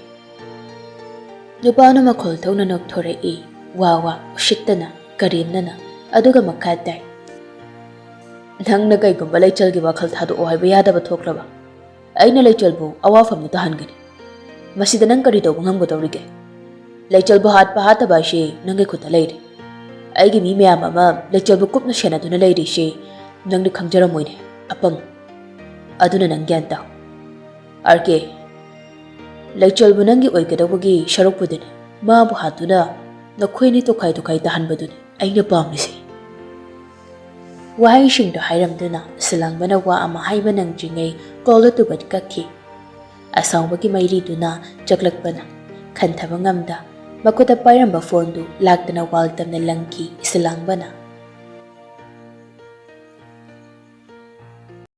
ꯅꯨꯄꯥꯅ ꯃꯈꯣꯜ ꯊꯣꯛꯅ ꯅꯣꯛꯊꯣꯔꯛꯏ, ꯋꯥ ꯋꯥ ꯎꯁꯤꯠꯇꯅ, ꯀꯔꯦꯝꯅꯅ, ꯑꯗꯨꯒ ꯃꯈꯥ ꯇꯥꯏ, "ꯅꯪꯅ ꯀꯩꯒꯨꯝꯕ ꯂꯩꯆꯜꯒꯤ ꯋꯥꯈꯜ ꯊꯥꯗꯣꯛꯑꯣ ꯍꯥꯏꯕ ꯌꯥꯗꯕ ꯊꯣꯛꯂꯕ, ꯑꯩꯅ ꯂꯩꯆꯜꯕꯨ ꯑꯋꯥꯐꯝꯗ ꯇꯥꯍꯟꯒꯅꯤ꯫ ꯃꯁꯤꯗ ꯅꯪ ꯀꯔꯤ ꯇꯧꯕ ꯉꯝꯒꯗꯧꯔꯤꯒꯦ? ꯂꯩꯆꯜꯕꯨ ꯍꯥꯠꯄ ꯍꯥꯠꯇꯕ ꯍꯥꯏꯁꯤ ꯅꯪꯒꯤ ꯈꯨꯠꯇ ꯂꯩꯔꯦ꯫ ꯑꯩꯒꯤ ꯃꯤ ꯃꯌꯥꯝ ꯑꯃ ꯂꯩꯆꯜꯕꯨ ꯀꯨꯞꯅ ꯁꯦꯟꯅꯗꯨꯅ ꯂꯩꯔꯤꯁꯤ ꯅꯪꯗꯤ ꯈꯪꯖꯔꯝꯃꯣꯏꯅꯦ, ꯑꯄꯪ꯫ ꯑꯗꯨꯅ ꯅꯪ ꯒ꯭ꯌꯥꯟ ꯇꯥꯎ꯫ ꯑꯥꯔ ꯀꯦ, ꯂꯩꯆꯜꯕꯨ ꯅꯪꯒꯤ ꯑꯣꯏꯒꯗꯧꯕꯒꯤ ꯁꯔꯨꯛꯄꯨꯗꯤꯅꯦ, ꯃꯥꯕꯨ ꯍꯥꯠꯇꯨꯅ ꯅꯈꯣꯏꯅꯤ ꯇꯣꯈꯥꯏ ꯇꯣꯈꯥꯏ ꯇꯥꯍꯟꯕꯗꯨꯅꯤ ꯑꯩꯅ ꯄꯥꯝꯃꯤꯁꯦ꯫" ꯋꯥꯍꯩꯁꯤꯡꯗꯣ ꯍꯥꯏꯔꯝꯗꯨꯅ ꯁꯤꯂꯥꯡꯕꯅ ꯋꯥ ꯑꯃ ꯍꯥꯏꯕ ꯅꯪꯗ꯭ꯔꯤꯉꯩ ꯀꯣꯜꯗ ꯇꯨꯕꯠ ꯀꯛꯈꯤ꯫ ꯑꯁꯥꯎꯕꯒꯤ ꯃꯩꯔꯤꯗꯨꯅ ꯆꯥꯛꯂꯛꯄꯅ ꯈꯟꯊꯕ ꯉꯝꯗ ꯃꯈꯨꯠꯇ ꯄꯥꯏꯔꯝꯕ ꯐꯣꯟꯗꯨ ꯂꯥꯛꯇꯅ ꯋꯥꯜ ꯇꯝꯅ ꯂꯪꯈꯤ ꯏꯁꯂꯥꯡꯕꯅ꯫